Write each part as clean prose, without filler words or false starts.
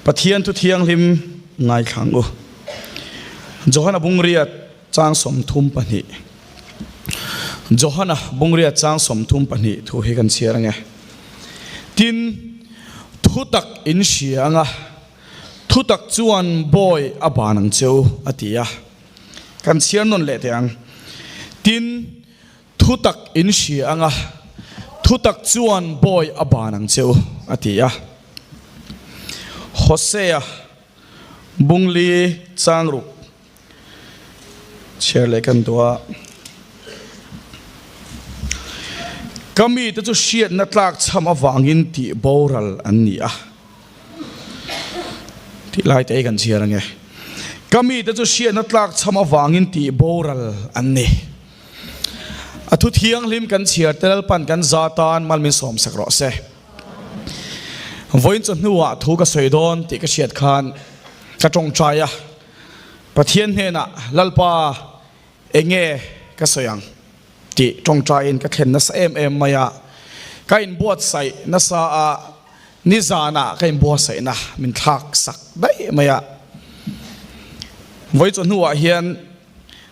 Pathian thu thianghlim ngaithla ang u. Johana Bungriat chang 32 Johana Bungriat chang 32 thu hi kan chhiar ang e. Tin, thutak in hria anga thutak chuan bawi a ban ang che u a ti a. Kan chhiar nawn leh teh ang. Tin, Thutak in hria anga, thutak chuan bawi a ban ang che u, a ti a. Hosea Bungli Changruk chhiar leh kan duh a. Ka mite chu hriatna tlak chham avangin tih boral an ni a. Tih lai te hi kan chhiar ange. Ka mite chu hriatna tlak chham avangin tih boral an ni. A thu thianghlim kan chhiar te Lalpan kan za tan mal min sawm sak rawh se. Vawiin chu hnuah thu ka sawi dawn tih ka hriat khan ka tawngtai a, Pathian hnenah Lalpa enge ka sawi ang tih tawngtaiin ka thlen nasa em em mai a, ka inbuatsaih nasa a, nizanah ka inbuatsaihna min thlak sak daih mai a. Vawiin chu hnuah hian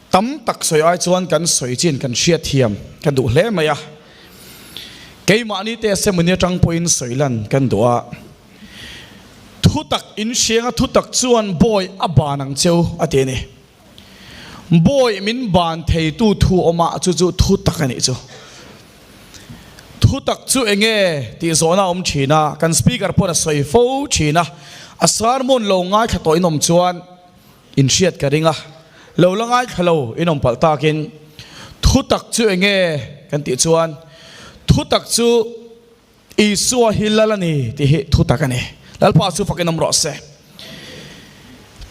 Tam tak sawi ai chuan kan sawi chin kan hriat thiam ka duh hle mai a. Keimahni te Semuni atang pawhin sawi lan kan duh a. Thutak in hrianga thutak chuan bawi a ban ang cheu a ti a ni. Bawi min ban theitu thu awmah chu chu thutak a nih chu. Thutak chu enge tih zawhna a awm thin a, kan speaker pawhin a sawi fo thin a. A sermon lo ngaithla tawh in awm chuan In hriat ka ring a, lo la ngaithla lo in awm palh takin thutak chu eng nge kan tih chuan thutak chu Isua hi lal a ni tih hi thutak a ni. Lalpa chu fakin awm rawh se.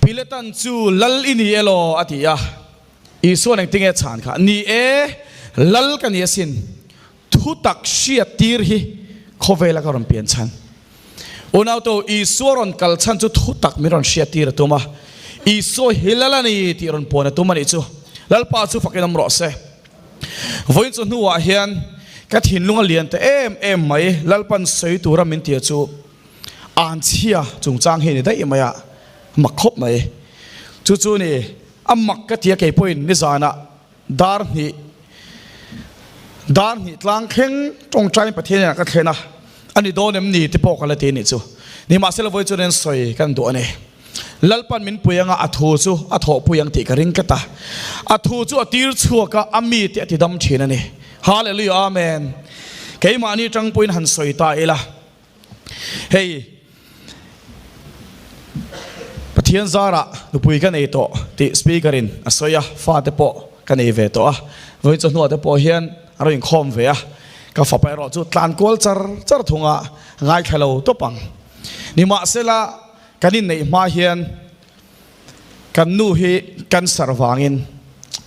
Piletan chu lal i ni elaw a ti a, Isua'n engtinge chhan kha, Ni e, lal ka ni asin. Thutak hriat tir hi khawvela ka rawn pian chhan. Unauto, Isua rawn kal chhan chu thutak min rawn hriat tir a tum a. Isua hi lal a ni tih rawn puan a tum a nih chu. Lalpa chu fakin awm rawh se. Vawiin chu hnuah hian ka thinlung a lian ta em em mai. Lalpan sawi tura min tia chu anchhia chungchang hi a ni daih mai a, mak khawp mai. Chu chu ni, a mak ka tia kei pawhin nizanah Dar hnih Dar hnih tlang thleng tawngtaiin Pathian inah ka thlen a, a ni dawn em ni ti pawh ka la ti a nih chu. Nimahsela vawi chuan sawi kan duh a ni. Lalpan min pui anga a thu chu a thawhpui ang tih ka ring tlat a. A thu chu a tir chhuak a, a mi te a ti dam thin a ni. Hallelujah Amen. Keimahni tangpuiin han sawi ta ila. Hei Pathian zarah nupui ka nei tawh tih speaker in a sawi a, fate pawh ka nei ve tawh a, vawiin chawhnuah te pawh hian a rawn inkhawm ve a, ka fapa erawh chu tlan kual char char thung a, ngaithla lo tawp ang. Nimahsela kan inneih hma hian kan nu hi cancer vangin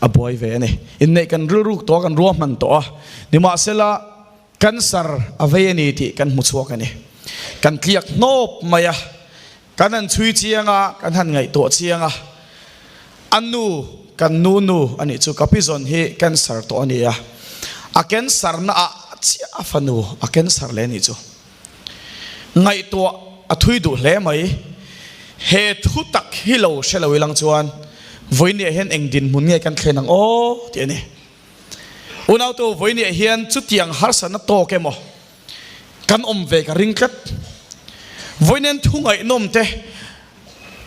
a buai ve a ni. Inneih kan rilruk tawh a, kan ruahman tawh a, nimahsela Cancer a vei a ni tih kan hmu chhuak a ni. Kan tliak hnawp mai a, kan han chhui chiang a, kan han ngaihtuah chiang a, a nu, kan nu nu a nih chu, ka pizawn hi cancer tawh a ni a, a cancer na ah chiah a fanu a cancer leh a nih chu. Ngaihtuah a thui duh hle mai. He thu tak hi lo hre lo ilang chuan vawinia hian eng dinhmun nge kan thlen ang aw tih a ni. Unautu vawinia hian chutiang harsatna tawk emaw kan awm ve ka ring tlat. Vawiin thu ngaihnawm te,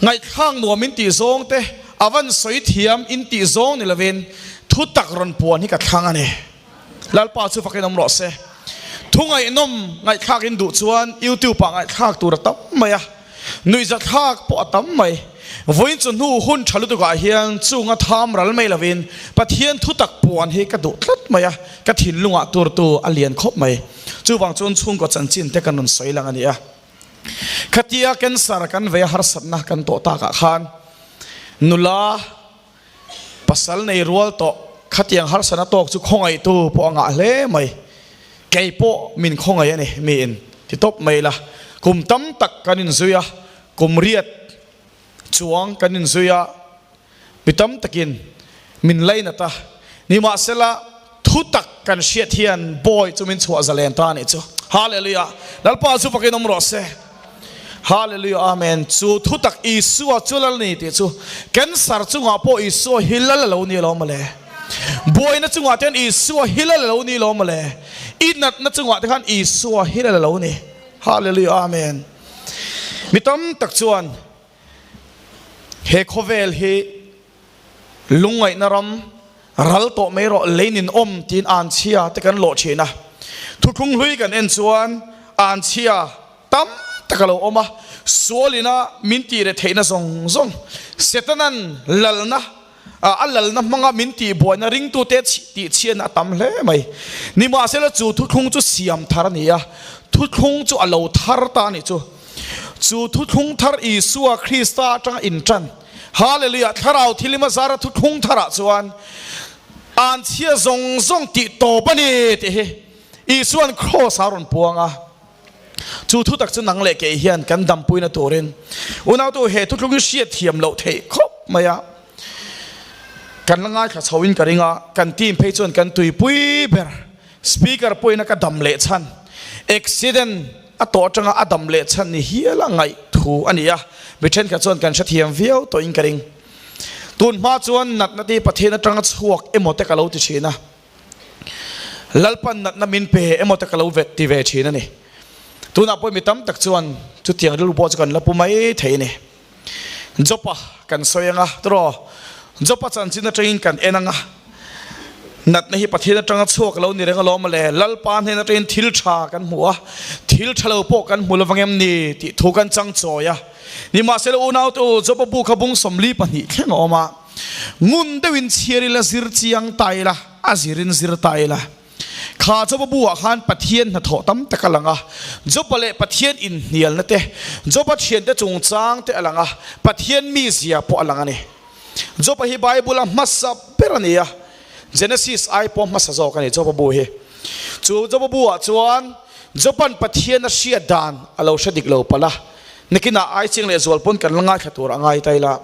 ngaihthlak nuam in tih zawng te, a van sawi thiam in tih zawng ni lovin thu tak rawn puan hi ka thlang a ni. Lalpa chu fakin awm rawh se. Thu ngaihnawm ngaihthlak in duh chuan YouTube ah ngaihthlak tur a tam mai a. Nuihzathlak pawh a tam mai. Vawiin chu hnu hun tha lutukah hian chunga tham ral mai lovin Pathian thutak puan hi ka duh tlat mai a, ka thinlungah turtu a lian khawp mai. Chuvang chuan chhungkaw chanchin te kan rawn sawi lang a ni a. Khatia cancer kan vei a harsatna kan tawh takah khan nula pasal nei rual tawh khatiang harsatna tawk chu khawngaihtu pawh a ngah hle mai. Kei pawh min khawngaih a ni miin ti tawp mai ila. Kum tam tak kan inzui a, kum riat chuang kan inzui a, mi tam takin min lainat a. Nimahsela thu tak kan hriat hian bawi chu min chhuah zalen ta a nih chu. Hallelujah! Lalpa chu fakin awm rawh se. Hallelujah Amen Chu thutak Isua chu lal ni tih chu cancer chungah pawh Isua hi lal a lo ni alawm mawle. Buaina chungah te hian Isua hi lal a lo ni alawm mawle. I natna chungah te khan Isua hi lal a lo ni. Hallelujah Amen Mi tam tak chuan he khawvel hi Lungngaihna ram ral tawh mai rawh lein in awm tiin anchhia te kan lawh thin a. Thuthlung hlui kan en chuan anchhia tam tak a lo awm a, sualina min tih reh theihna zawng zawng, Setanan lalna a lalna hmanga min tih buaina ringtute tih chhiatna a tam hle mai. Nimahsela chu thuthlung chu siam thar a ni a, thuthlung chu a lo thar ta a nih chu. Chu thuthlung thar Isua Krista atanga intan. Hallelujah! Thlarau thilima zara thuthlung tharah chuan anchhia zawng zawng tih tawp a ni tih hi Isua'n Kraws ah a rawn puang a. Chu thu tak chu nang leh kei hian kan dampuina turin unautu he thuthlung hi hriat thiam loh theih khawp mai a. Kan la ngaithla chhoin ka ring a, kan team phei chuan kan tuipui ber Speaker pawhin a ka dam leh chhan accident A tawh atanga a dam leh chhan ni hial a ngaih thu a ni a, mi thenkhat chuan kan hrethiam viau tawhin ka ring. Tun hma chuan natna te hi Pathian atanga chhuak emaw te ka lo ti thin a, Lalpan natna min pe emaw te ka lo ti ve thin a ni. Tunah pawh mi tam tak chuan chutiang rilru pawh chu kan la pu mai thei a ni. Jopa kan sawi anga tawh Jopa chanchin atangin kan en anga natna hi Pathian atanga chhuak lo ni reng alawm le Lalpa hnen atangin thil tha kan hmu a thil tha lo pawh kan hmu lovang em ni tih thu kan chang chawi a nimahsela unau te u Jopa bu kha bung 42 thleng a awm a ngun deuhin chhiar ila zir chiang ta ila a zirin zir ta ila. Kha Joba bu-ah khan Pathian hnathawh tam tak a lang a, Joba leh Pathian inhnialna te, Joba thiante chungchang te a lang a, Pathian mizia pawh a lang a ni. Joba hi Bible-a hmasa ber a ni a, Genesis ai pawh hmasa zawk a ni Joba bu hi. Chu Joba bu-ah chuan Joba'n Pathian a hriat dan a lo hre dik lo palh a, nakinah ai chiang leh zual pawn kan la ngaithla tur a ngai ta ila.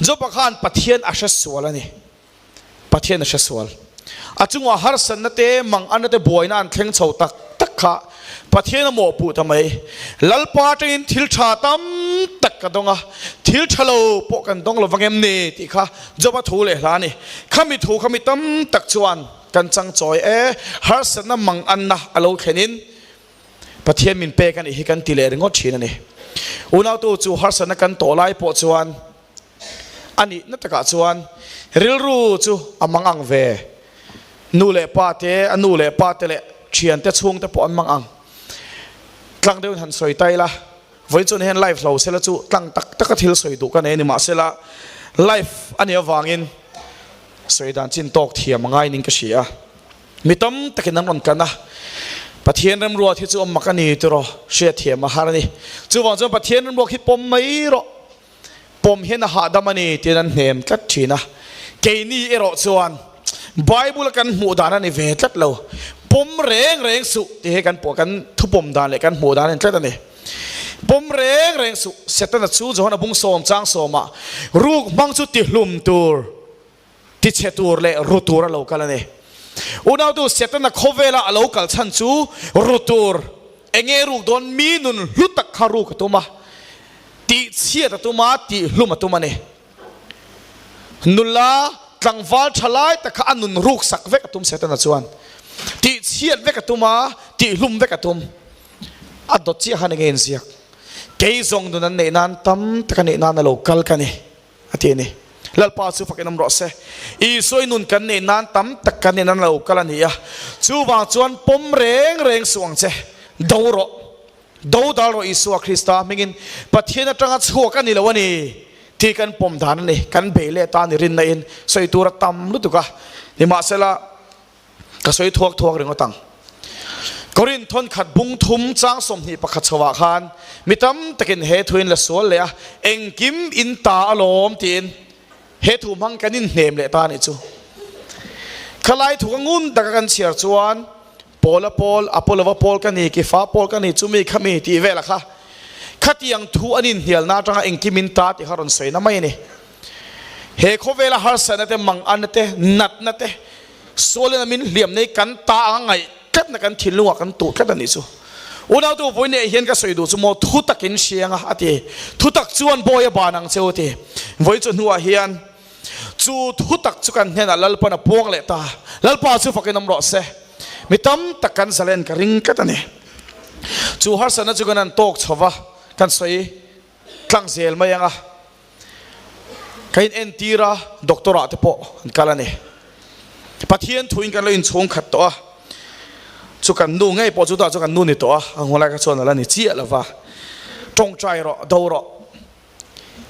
Joba khan Pathian a hre sual a ni. Pathian a hre sual. A chungah harsatna te, manganna te buaina an thleng chho tak tak kha Pathian a mawhpuh ta mai. Lalpa atangin thil tha tam tak ka dawng a, thil tha lo pawh kan dawng lo vang em ni tih kha Joba thu leh hla a ni. Khami thu kha mi tam tak chuan kan chang chawi e, harsatna manganna a lo thlenin Pathian min pek a nih hi kan ti leh ringawt thin a ni. Unautu chu harsatna kan tawh lai pawh chuan A nihna takah chuan rilru chu a mang ang ve. Nu leh pa te, a nu leh pa te leh thiante chhungte pawh an mang ang. Tlang deuhin han sawi ta ila, vawiin chuan hian live hlo sela chu tlang tak taka thil sawi duh ka nei a ni. Mahsela live a nih avangin sawi dan chin tawk thiam a ngai ning ka hria. Mi tam takin an rawn kan a, Pathian remruat hi chu a mak a ni tiraw hriatthiam a har a ni. Chuvang chuan Pathian remruat hi pawm mai rawh. Pawm hian a hahdam a ni tiin an hnem tlat thin a. Keini erawh chuan Bible a kan hmuh dan a ni ve tlat lo. Pawm reng reng suh tih hi kan pawh kan thupawm dan leh kan hmuh dan a ni tlat a ni. Pawm reng reng suh, Setana chu Johana bung sawm chang sawmah ruk hmang chu tihlum tur, tichhe tur leh ru tur a lo kal a ni. Unautu Setana khawvela a lo kal chhan chu ru tur, enge ruk dawn mi nun hlu tak kha ruk a tum a. Tih chhiat a tum a, tih hlum a tum a ni. Nula tlangval tha lai tak kha a nun ruk sak vek a tum Setana chuan. Tih chhiat vek a tum a, tih hlum vek a tum. A dawt chiah khan enge inziak? Kei zawng nun an neih nan tam tak a neih nan a lo kal ka ni, a ti a ni. Lalpa chu fakin awm rawh se. Isua i nun kan neih nan tam tak kan neih nan a lo kal a ni a. Chuvang chuan pawm reng reng suh ang che, do rawh. Dodal rawh Isua Krista hmingin Pathian atanga chhuak a ni lo a ni tih kan pawm dan a ni. Kan bei leh ta ni rinna in sawi tur a tam lutuk a, nimahsela ka sawi thuak thuak ringawt ang. Korinth thawnkhat bung thum chang 21 chhoah khan mi tam takin he thu in la sual leh a, engkim in ta alawm tiin he thu hmang kan inhnem leh ta a nih chu. Khalai thu ka ngun taka kan chhiar chuan Paula pawl, Apolova pawl ka ni, Kefa pawl ka ni, chumi khami tih velah kha khatiang thu an inhnialna atanga engkim in ta tih kha rawn sawi na mai a ni. He khawvela harsatna te, manganna te, natna te, sualin a min hliam nei kan ta anga ngaih tlatna kan thinlungah kan tuh tlat a nih chu. Unautu vawi neih hian ka sawi duh chu maw thu takin hriang a a ti. Thu tak chuan bawi a ban ang che u a ti. Vawi chu hnuah hian chu thu tak chu kan hnenah Lalpan a puang leh ta. Lalpa chu fakin awm rawh se. Mi tam tak kan zalen ka ring tlat a ni. Chu harsatna chu kan han tawk chho va, kan sawi tlang zel mai ang a. Ka in entir a, doctor ah te pawh an kal a ni. Pathian thuin kan lo inchhung khat tawh a, chu kan nu ngei pawh chutah chuan kan nu ni tawh a, a hmu lai kha chuan a la ni chiah lo va. Tawngtai rawh, do rawh.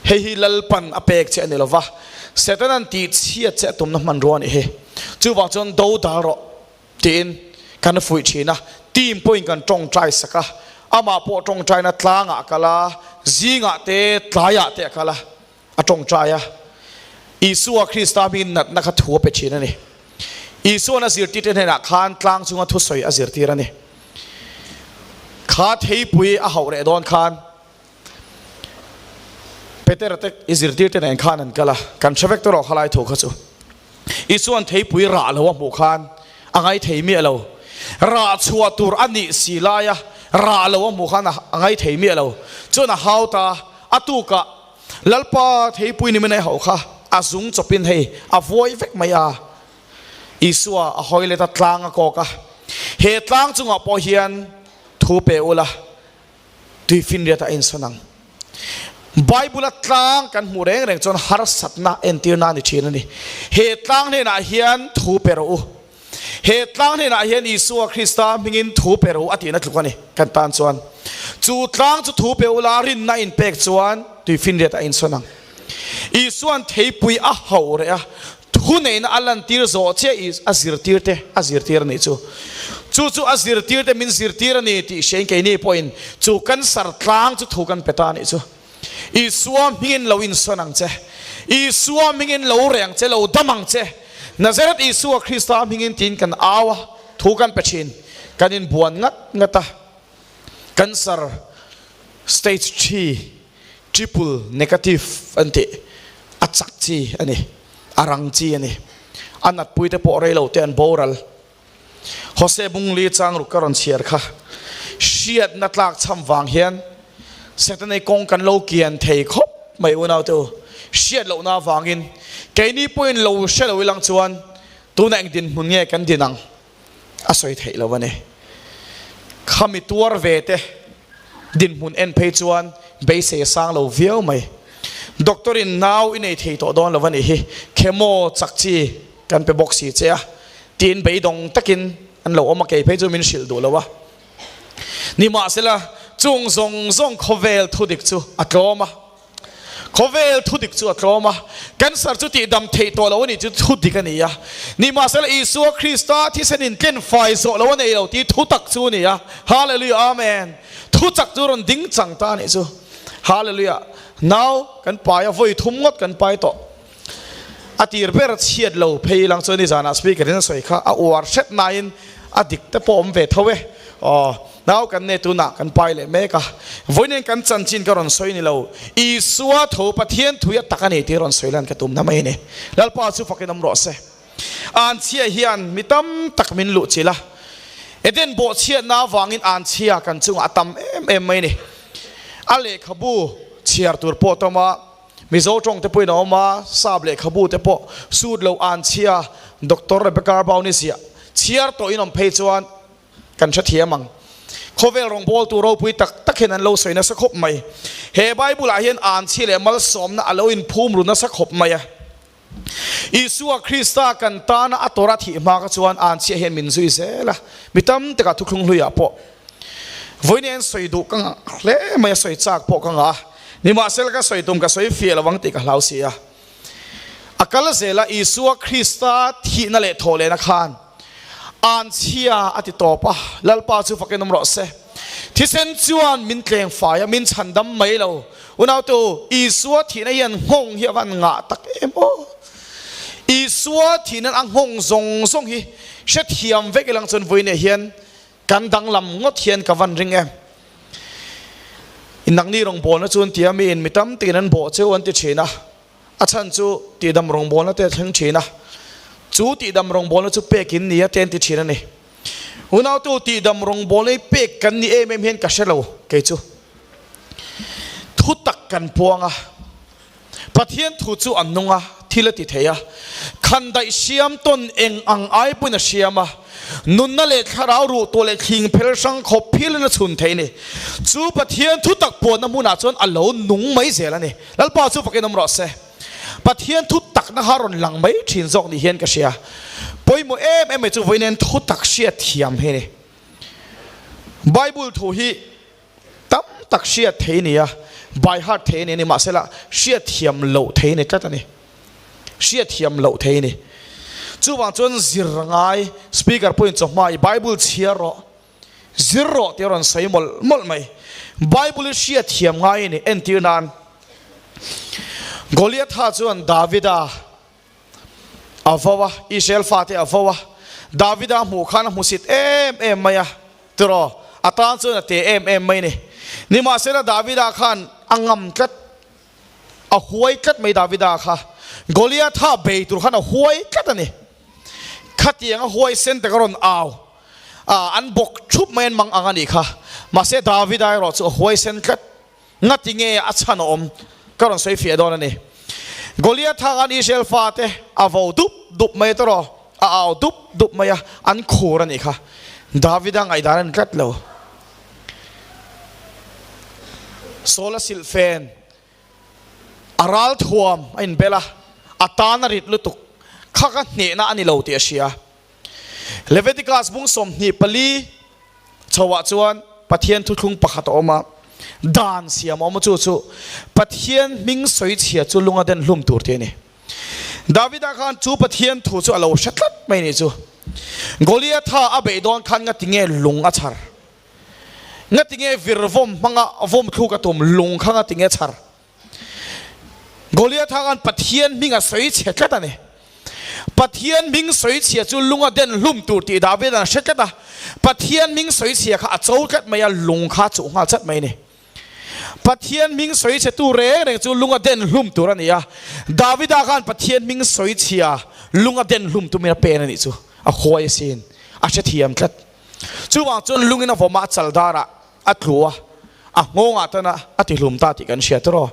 Hei hi Lalpan a pek che a ni lo va, Setanan tih chhiat che a tumna hmanrua a nih hi. Chuvang chuan do dal rawh. Tiin kan fuih thin a, team pawhin kan tawngtai sak a, amah pawh tawngtaina tlangah a kal a, zingah te tlaiah te a kal a, a tawngtai a. Isua Krista hmingin natna kha thu a pe thin a ni. Isua'n a zirtirte hnenah khan tlang chunga thusawi a zirtir a ni. Kha theipui a hauh reh dawn khan Petera te i zirtirte nen khan an kal a, kan hre vek tawh rawh khalai thu kha chu. Isua'n theipui rah lo a hmuh khan a ngaithei miah lo. Rah chhuah tur a nih si laia rah lo a hmuh khan a ngaithei miah lo. Chuan a hau ta, a tukah Lalpa theipui ni min ei hauh kha a zung chawpin hei a vuai vek mai a. Isua a hawi let a tlang a kawk a, He tlang chungah pawh hian thu pe ula, Tuifinriat a insawn ang. Bible-a tlang kan hmuh reng reng chuan harsatna entirna a ni thin a ni. He tlang hnenah hian thu pe rawh u. He tlang hnenah hian Isua Krista hmingin thu pe rawh u a tihna tluk a ni kan tan chuan. Chu tlang chu thu pe ula rinna inpek chuan tuifinriat a insawn ang. Isua'n theipui a hauh reh a, Thuneihna a lantir zawh chiah i a zirtirte a zirtir a nih chu. Chu chu a zirtirte min zirtir a ni tih hriain keini pawhin chu cancer tlang chu thu kan pe ta a nih chu. Isua hmingin lo insawn ang che. Isua hmingin lo reh ang che, lo dam ang che. Nazareth Isua Krista hmingin tiin kan au a, thu kan pe thin. Kan inbuan ngat ngat a. Cancer stage thi triple negative an tih a chak chi a ni, a rang chi a ni. A natpui te pawh rei lo te an boral. Jose Bungli changruk ka rawn chhiar kha hriatna tlak chham vang hian Setana kawng kan lo kian thei khawp mai unau te u. Hriat lohna avangin keini pawhin lo hre lo ilang chuan tunah eng dinhmun nge kan din ang? a sawi theih lo a ni. Khami tuar ve te dinhmun en phei chuan beisei a sang lo viau mai. Doctor in nau i nei thei tawh dawn lo a nih hi, chemo chak chi kan pe bawk si che a tiin beidawng takin an lo awm a, kei phei chu min hrilh duh lo a. Nimahsela chung zawng zawng khawvel thudik chu a tlawm a. Khawvel thu dik chu a tlawm a, cancer chu tihdam theih tawh lo a nih chu thu dik a ni a. Nimahsela Isua Krista thisen in tlen fai zawh lo a nei lo tih thu tak chu a ni a. Hallelujah Amen. Thu chak chu rawn ding chang ta a nih chu. Hallelujah. Nau kan pai a, vawi thum ngawt kan pai tawh. A tir ber chhiat lo phei lang chuan nizanah speaker in a sawi kha a uar hret nain a dik te pawh awm ve tho e. Aw, nau kan nei tunah kan pai leh mek a. Vawiin kan chanchin ka rawn sawi ni lo, Isua tho Pathian thui a tak a ni tih rawn sawi lan ka tum na mai a ni. Lalpa chu fakin awm rawh se. Anchhia hian mi tam tak min luh chilh a, Eden bawhchhiatna avangin anchhia kan chungah a tam em em mai a ni. A lehkhabu chhiar tur pawh tawm a, Mizo tawng te pawhin a awm a, sap lehkhabu te pawh sut lo an chhia, Doctor Rebecca Arbauni ziah chhiar tawhin awm phei chuan kan hrethiam ang. Khawvel rawngbawltu ropui tak tak hian an lo sawi nasa khawp mai. He Bible ah hian an chhia leh malsawmna a lo inphum ru nasa khawp mai a. Isua Krista kan tana a tawrh a thih hma kha chuan an chhia hian min zui zel a, mi tam takah thuthlung hluiah pawh Vawiin an sawi duh ka ngah hle mai a, sawi chak pawh ka ngah a, nimahsela ka sawi tum ka sawi fiah lo ang tih ka hlau si a. A kal zel a, Isua Krista thihna leh thawhlehna khan an chhia a ti tawp a, Lalpa chu fakin awm rawh se. Thisen chuan min tleng fai a, min chhandam mai lo. Unautu, Isua thihna hian nghawng hi a van ngah tak em aw. Isua thihna a nghawng zawng zawng hi hrethiam vek ilang chuan vawiinah hian Kan danglam ngawt hian ka van ring em. Nangni rawngbawlna chu an ti a, miin mi tam takin an bawh cheu an ti thin a, a chhan chu tihdam rawngbawlna te a thleng thin a, chu tihdam rawngbawlna chu pek in ni a te an ti thin a ni. Unautu tihdam rawngbâwl ei pêk kan ni em em hian ka hre lo kei chu. Thu tak kan puang a, Pathian thu chu a nung a, thil a ti thei a, khandaih siam tawn eng ang ai pawhin a siam a, nunna leh thlarau ruh tawh leh thling phel hrang khawp philin a chhun thei a ni. Chu Pathian thu tak puanna hmunah chuan a lo nung mai zel a ni. Lalpa chu fakin awm rawh se. Pathian thu takna kha rawn lang mai thin zawk ni hian ka hria. Pawimawh em em mai chu vawiin thu tak hriat thiam hi a ni. Bible thu hi tam tak hriat thei a ni a, by heart thei a ni a ni, mahsela hriat thiam loh thei a ni tlat a ni. Hriat thiam loh thei a ni. Chuvang chuan zir ngai speaker pawhin chawhma i Bible chhiar rawh, zir rawh tih a rawn sawi mawlh mawlh mai. Bible hi hriat thiam ngai a ni entir nan Goliatha chuan Davida a vo a, Israel fate a vo a, Davida hmuh khan a hmusit em em mai a, tiraw, a tan chuan a te em em mai a ni. Nimahsela Davida khan a ngam tlat, a huai tlat mai Davida kha. Goliatha bei tur khan a huai tlat a ni. Khatiang a huai sen tak a rawn au a, an bawk thup mai an mang ang a nih kha. Mahse Davida erawh chu a huai sen tlat. Ngati nge a chhan a awm ka rawn sawi fiah dawn a ni. Goliath khan Israel fate a vo dup dup mai ta rawh, a au dup dup mai a, an khur a nih kha. Davida ngaihdan a ni tlat lo. Saul a silh fen, a ral thuam a inbel a, a tan a rit lutuk, kha ka hnehna a ni lo tih a hria. Leviticus bung 24 chhoah chuan Pathian thuthlung pakhat a awm a, dan siam a awm a, chu chu Pathian hming sawi chhia chu lunga den hlum tur tih a ni. Davida khan chu Pathian thu chu a lo hre tlat mai ni chu. Goliatha a beih dawn khan ngati nge lung a chhar? Ngati nge vir vawm hmanga vawm thluk a tum lung kha ngati nge chhar? Goliatha khan Pathian hming a sawi chhe tlat a ni. Pathian hming sawi chhia chu lung a den hlum tur tih David an hre tlat a. Pathian hming sawi chhia kha a cho tlat mai a, lung kha a chuh nghal chat mai a ni. Pathian hming sawi chhe tu reng reng chu lung a den hlum tur a ni a. Davida khan Pathian hming sawi chhia lung a den hlum tumin a pen a nih chu. A huai asin. A hrethiam tlat. Chuvang chuan lungin a vawm a, a chal darah a tlu a, a nghawngah tan a a tihlum ta tih kan hria tawh.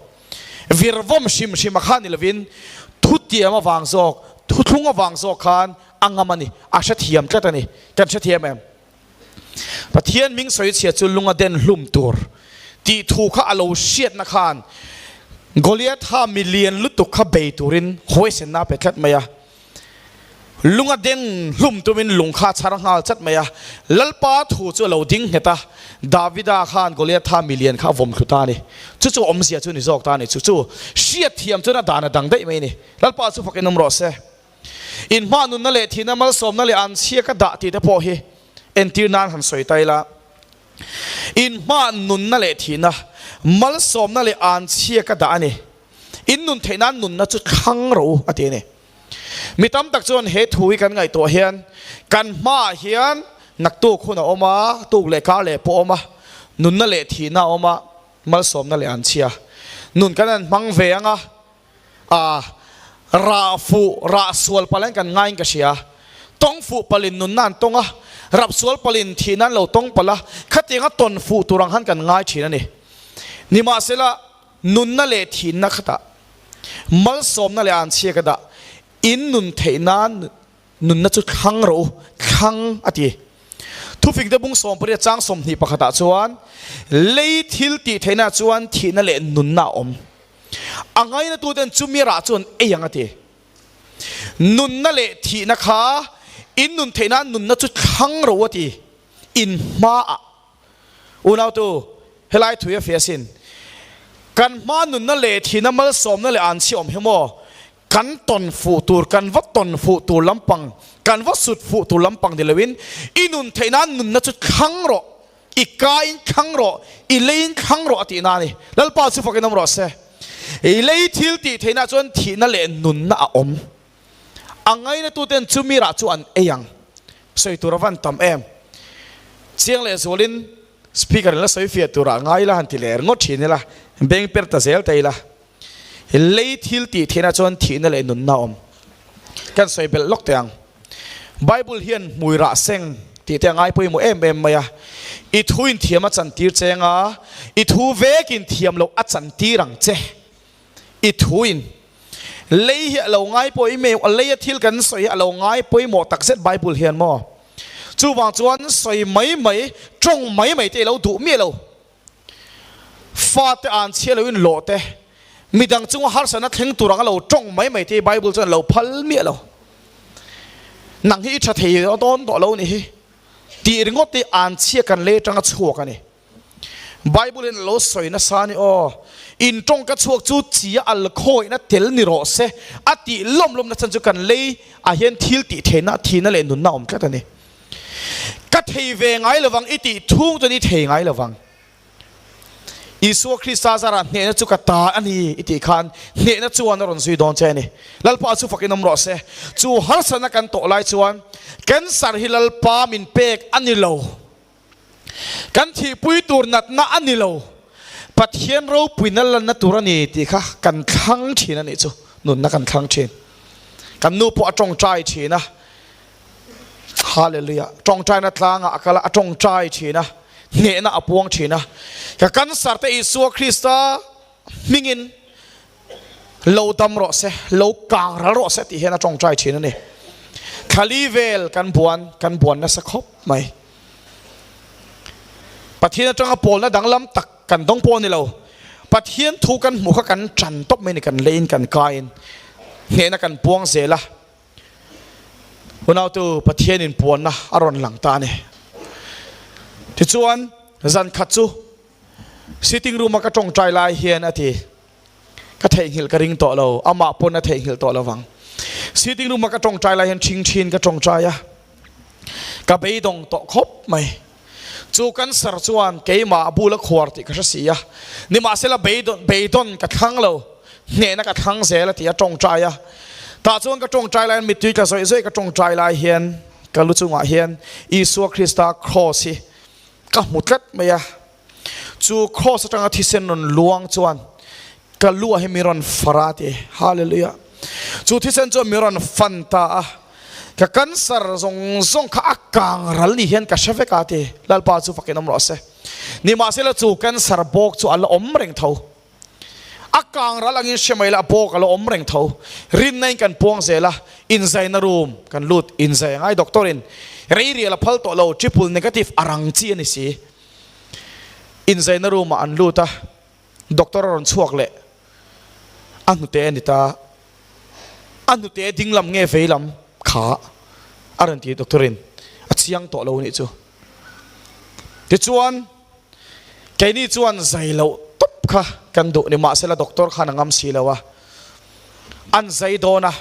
Vir vawm hrim hrim a kha ni lovin thutiam avang zawk, thuthlung avang zawk khan a ngam a ni, a hrethiam tlat a ni. Kan hrethiam em? Pathian hming sawi chhia chu lunga den hlum tur tih thu kha a lo hriatna khan Goliatha milian lutuk kha bei turin huaisenna a pe tlat mai a. Lung a deng hlum tumin lung kha a chhar nghal chat mai a, Lalpa thu chu a lo ding nghet a, Davida khan Goliatha milian kha a vawm thlu ta a ni. Chu chu awmzia chu ni zawk ta a ni. Chu chu hriatthiam chuan a dan a dang daih mai a ni. Lalpa chu fakin awm rawh se. Inhma nunna leh thihna malsawmna leh anchhia ka dah tih te pawh hi entir nan han sawi ta ila. Inhma nunna leh thihna malsawmna leh anchhia ka dah a ni. In nun theih nan nunna chu thlang rawh u a ti a ni. Mi tam tak chuan he thu hi kan ngaihtuah hian kan hmaah hian naktuk hun a awm a, tuk leh kar leh pawh a awm a, nunna leh thihna a awm a, malsawmna leh anchhia nun kan han hmang ve ang a, aa rah fuh rah sual palh in kan ngaiin ka hria, tawng fuh palhin nunna an tawng a, rap sual palhin thihna an lo tawng palh a, khatianga tawn fuh tur ang khan kan ngai thin a ni. Nimahsela nunna leh thihna khatah Malsawmna leh anchhia ka dah, in nun theih nan nunna chu thlang rawh u, thlang a ti. Thufing te bung 80 chang 21 ah chuan lei thil tih theihna chuan thihna leh nunna a awm. A ngaina tu ten chumi rah chuan ei ang a ti. Nunna leh thihna kha in nun theih nan nunna chu thlang rawh u a ti. In hmaah Unautu, helai thui a fia sin. Kan hma nunna leh thihna malsawmna leh an chhi awm hi maw? Kan tawn fuh tur, kan va tawn fuh tur lampang, kan va sut fuh tur lampang ni loin, i nun theih nan nunna chu thlang rawh, i kain thlang rawh, i leiin thlang rawh a tihna a ni. Lalpa chu fakin awm rawh se. I lei thil tih theihna chuan thihna leh nunna a awm. A ngainatuten chumi rah chu an ei ang. Sawi tur a van tam em. Chiang leh zualin speaker in la sawi fiah turah ngai ila han ti leh ringawt thin ila, beng per ta zel ta ila. Lei thil tih theihna chuan thihna leh nunna a awm. Kan sawi belh lawk teh ang. Bible hian hmui rah seng. tih te a ngai pawimawh em em mai a. I thu in thiam a chantir che anga, i thu vekin thiam loh a chantir ang che. I thu in lei hi a lo ngai pawimawh, a leia thil kan sawi hi a lo ngai pawimawh takzet Bible hian maw? Chuvang chuan sawi mai mai, tawng mai mai te i lo duh miah lo. Fate an chhia lo in lawh te, midang chunga harsatna thleng tur anga lo tawng mai mai te hi Bible chuan a lo phal miah lo. Nang hi i tha thei dawn tawh lo nih hi tih ringawt hi an chhia kan lei atanga chhuak a ni. Bible in a lo sawi nasa a ni aw, in tawngka chhuak chu chia al khawihna tel ni rawh se a tih lawm lawmna chhan chu kan lei ah hian thil tih theihna, thihna leh nunna a awm tlat a ni. Ka thei ve ngai lovang i tih thung chuan i thei ngai lovang. Isua Krista zarah hnehna chu ka ta a ni i tih khan hnehna chuan a rawn zui dawn che a ni. Lalpa chu fakin awm rawh se. Chu harsatna kan tawh lai chuan cancer hi Lalpa min pek a ni lo. Kan thihpui tur natna a ni lo. Pathian ropuina lanna tur a ni tih kha kan thlang thin a nih chu. Nunna kan thlang thin. Kan nu pawh a tawngtai thin a. Hallelujah. Tawngtaina tlangah a kal a, a tawngtai thin a, hnehna a puang thin a. Ka cancer te Isua Krista hmingin lo dam rawh se, lo kang ral rawh se tih hian a tawngtai thin a ni. Thlali vel kan buan, kan buan nasa khawp mai. Pathian atanga pawlna danglam tak kan dawng pawh a ni lo. Pathian thu kan hmuh kha kan tan tawp mai a ni, kan leiin kan kaiin hnehna kan puang zel a. Unautu Pathian in puanna a rawn lang ta a ni. Tichuan zan khat chu sitting room a ka tawngtai lai hian a ti, ka theihnghilh ka ring tawh lo, amah pawn a theihnghilh tawh lovang. Sitting room a ka tawngtai lai hian ṭhing ṭhin ka tawngtai a, ka beidawng tawh khawp mai. Chu cancer chuan keimah a bul a khuar tih ka hre si a, nimahsela beidawn beidawn ka thlang lo, hnehna ka thlang zel a ti a tawngtai a. Tah chuan ka tawngtai laiin mittui tla zawih zawih ka tawngtai lai hian ka lu chungah hian Isua Krista cross hi ka hmu tlat mai a. Chu cross atanga thisen rawn luang chuan ka lu ah hi mi rawn far a ti. Hallelujah. Chu thisen chuan mi rawn fan ta a. Ka cancer zawng zawng kha a kang ral ni hian ka hre vek a ti. Lalpa chu fakin awm rawh se. Nimahsela chu cancer bawk chu a la awm reng tho. A kang ral angin hre mai la a bawk a la awm reng tho. Rinna in kan puang zel a, inzaina room kan lut inzai angai doctor in rei rial a phal tawh lo triple negative a rang chi a ni si. Inzaina room ah an lut a, doctor a rawn chhuak leh a hnute a ni ta. A hnute ding lam nge vei lam kha a rawn ti doctor in a chiang tawh lo a nih chu. Tichuan keini chuan zai loh tawp kha kan duh ni mahsela doctor khan a ngam si lo a, an zai dawn a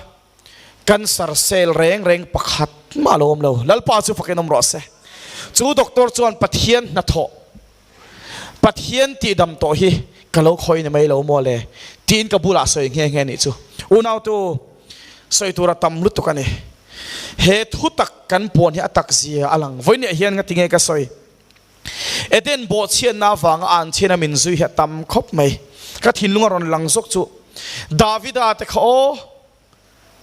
cancer cell reng reng pakhat mah a lo awm lo. Lalpa chu fakin awm rawh se. Chu doctor chuan Pathian hnathawh Pathian tihdam tawh hi ka lo khawi ni mai lo maw le tiin ka bulah sawi nghe nghe nih chu. Unautu, sawi tur a tam lutuk a ni. He thu tak kan puan hi a tak zia a lang. Vawiin ah hian nga tinge ka sawi? Eden bawhchhiatna avanga an chhian a min zui hi a tam khawp mai. Ka thinlung a rawn lang zawk chu Davida te kha aw.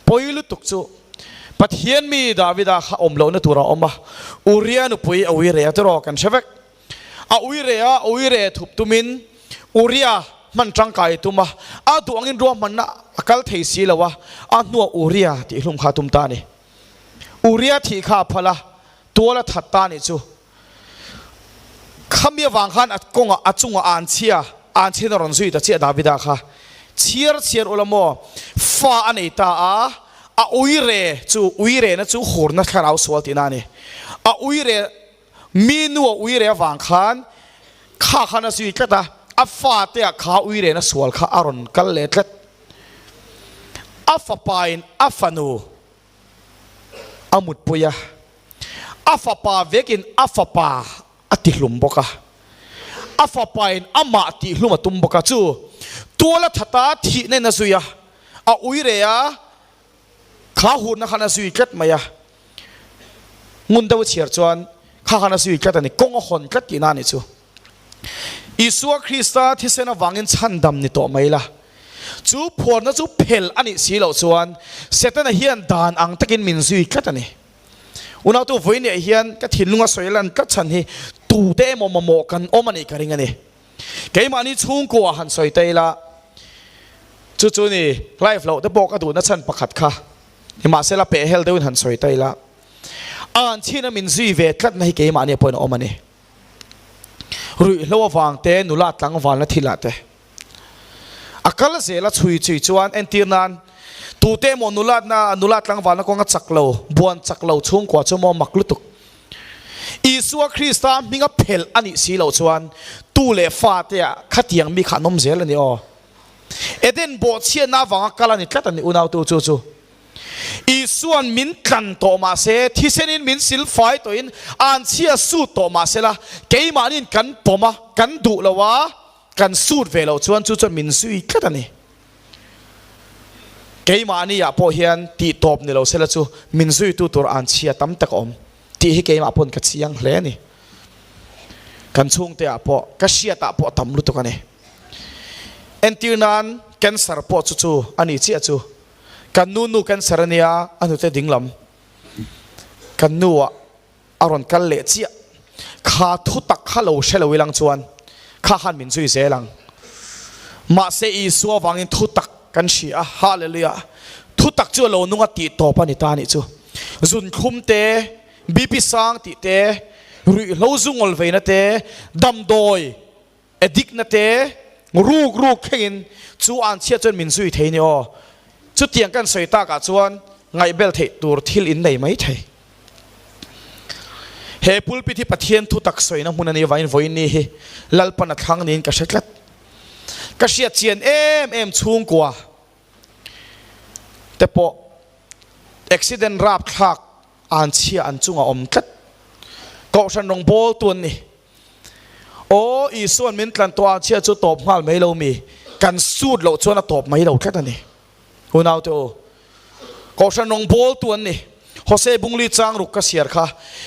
Pawi lutuk chu Pathian mi Davida kha awm lohna tur a awm a, Uria nupui a ui reh a tiraw kan hre vek. A ui reh a, a ui reh thup tumin Uria hman tangkai a tum a, a duh angin ruahmanna a kal thei si lo a, a hnuah Uria tih hlum kha a tum ta a ni. Uria thih kha a phal a, tual a that ta a nih chu. Khami avang khan a kawngah a chungah a an chhia, a an chhian a rawn zui ta chiah Davida kha. Chhiar chhiar ula maw, fa a nei ta a, a uire chu uirena chu hurna thlarau sual tihna a ni. A uire, mi nu a uire avang khan kha khan a zui tlat a, a fate ah kha uirena sual kha a rawn kal leh tlat. A fapain a fanu a mutpui a. A fapa vekin a fapa a tihlum bawk a, a fapain amah tihlum a tum bawk a. Chu tual a that a, thihna in a zui a, a ui reh a, kha hurna khan a zui tlat mai a. Ngun deuh a chhiar chuan kha khan a zui tlat a ni, kawng a hawn tlat tihna a nih chu. Isua Krista thisen avangin chhandam ni tawh mai la. Chu phuarna chu phel a nih si loh chuan Setana hian dan ang takin min zui tlat a ni. Unautu vawiinah hian ka thinlunga sawi lan tlat chhan hi tute emaw mamawh kan awm a nih ka ring a ni. Keimahni chhungkua han sawi ta ila, chu chu ni live loh te pawh ka duhna chhan pakhat kha nimahsela pehhel deuhin han sawi ta ila, a han chhin a min zui ve tlatna hi keimahni pawhin a awm a ni. Ruihhlo avang te, nula tlangvalna thilah te a kal zel a chhui chui chuan entir nan tute emaw nulatna nula tlangvalna kawnga chak lo, buan chak lo chhungkua chu maw mak lutuk. Isua Krista hminga phelh a nih si loh chuan tu leh fate ah khatiang mi kha an awm zel a ni aw. Eden bawhchhiatna avanga kal a ni tlat a ni unautu chu chu. Isua'n min tlan tawh mah se, thisenin min silfai tawhin anchhia sut tawh mah sela, keimahniin kan pawm a, kan duh lo a, kan sut ve loh chuan chu chuan min zui tlat a ni. Keimahniah pawh hian tih tawp ni lo sela chu min zuitu tur anchhia tam tak a awm tih hi keimah pawn ka chiang hle a ni. Kan chhungteah pawh ka hriatah pawh a tam lutuk a ni. Entir nan cancer pawh chu chu a ni chiah chu. Kan nu nu cancer a nia a hnute dinglam kan nu ah a rawn kal leh chiah. Kha thu tak kha lo hre lo ilang chuan kha khan min zui zel ang. Mahse Isua vangin thu tak kan hria a, Hallelujah! Thu tak chu a lo nung a tih tawp a ni ta nih chu. Zun thlum te, BP sang tih te, ruihhlo zungawl veina te, damdawi addict na te, ruk ruk thlengin chu an chhiat chuan min zui thei ni aw. Chutiang kan sawi takah chuan ngaihbel theih tur thil in nei mai thei. He pulpit hi Pathian thu tak sawina hmun a nih avangin vawiin hi Lalpan a thlang niin ka hre tlat. Ka hriat chian em em chhungkua te pawh accident rapthlak an chhia an chunga awm tlat. Kohhran rawngbawl tu an ni. Aw Isua'n min tlan tawh a chhia chu tawp nghal mai lo mi? Kan sut loh chuan a tawp mai lo tlat a ni. Unaute u, Kohhran rawngbawltu an ni. Hose Bungli chang ruk ka siar kha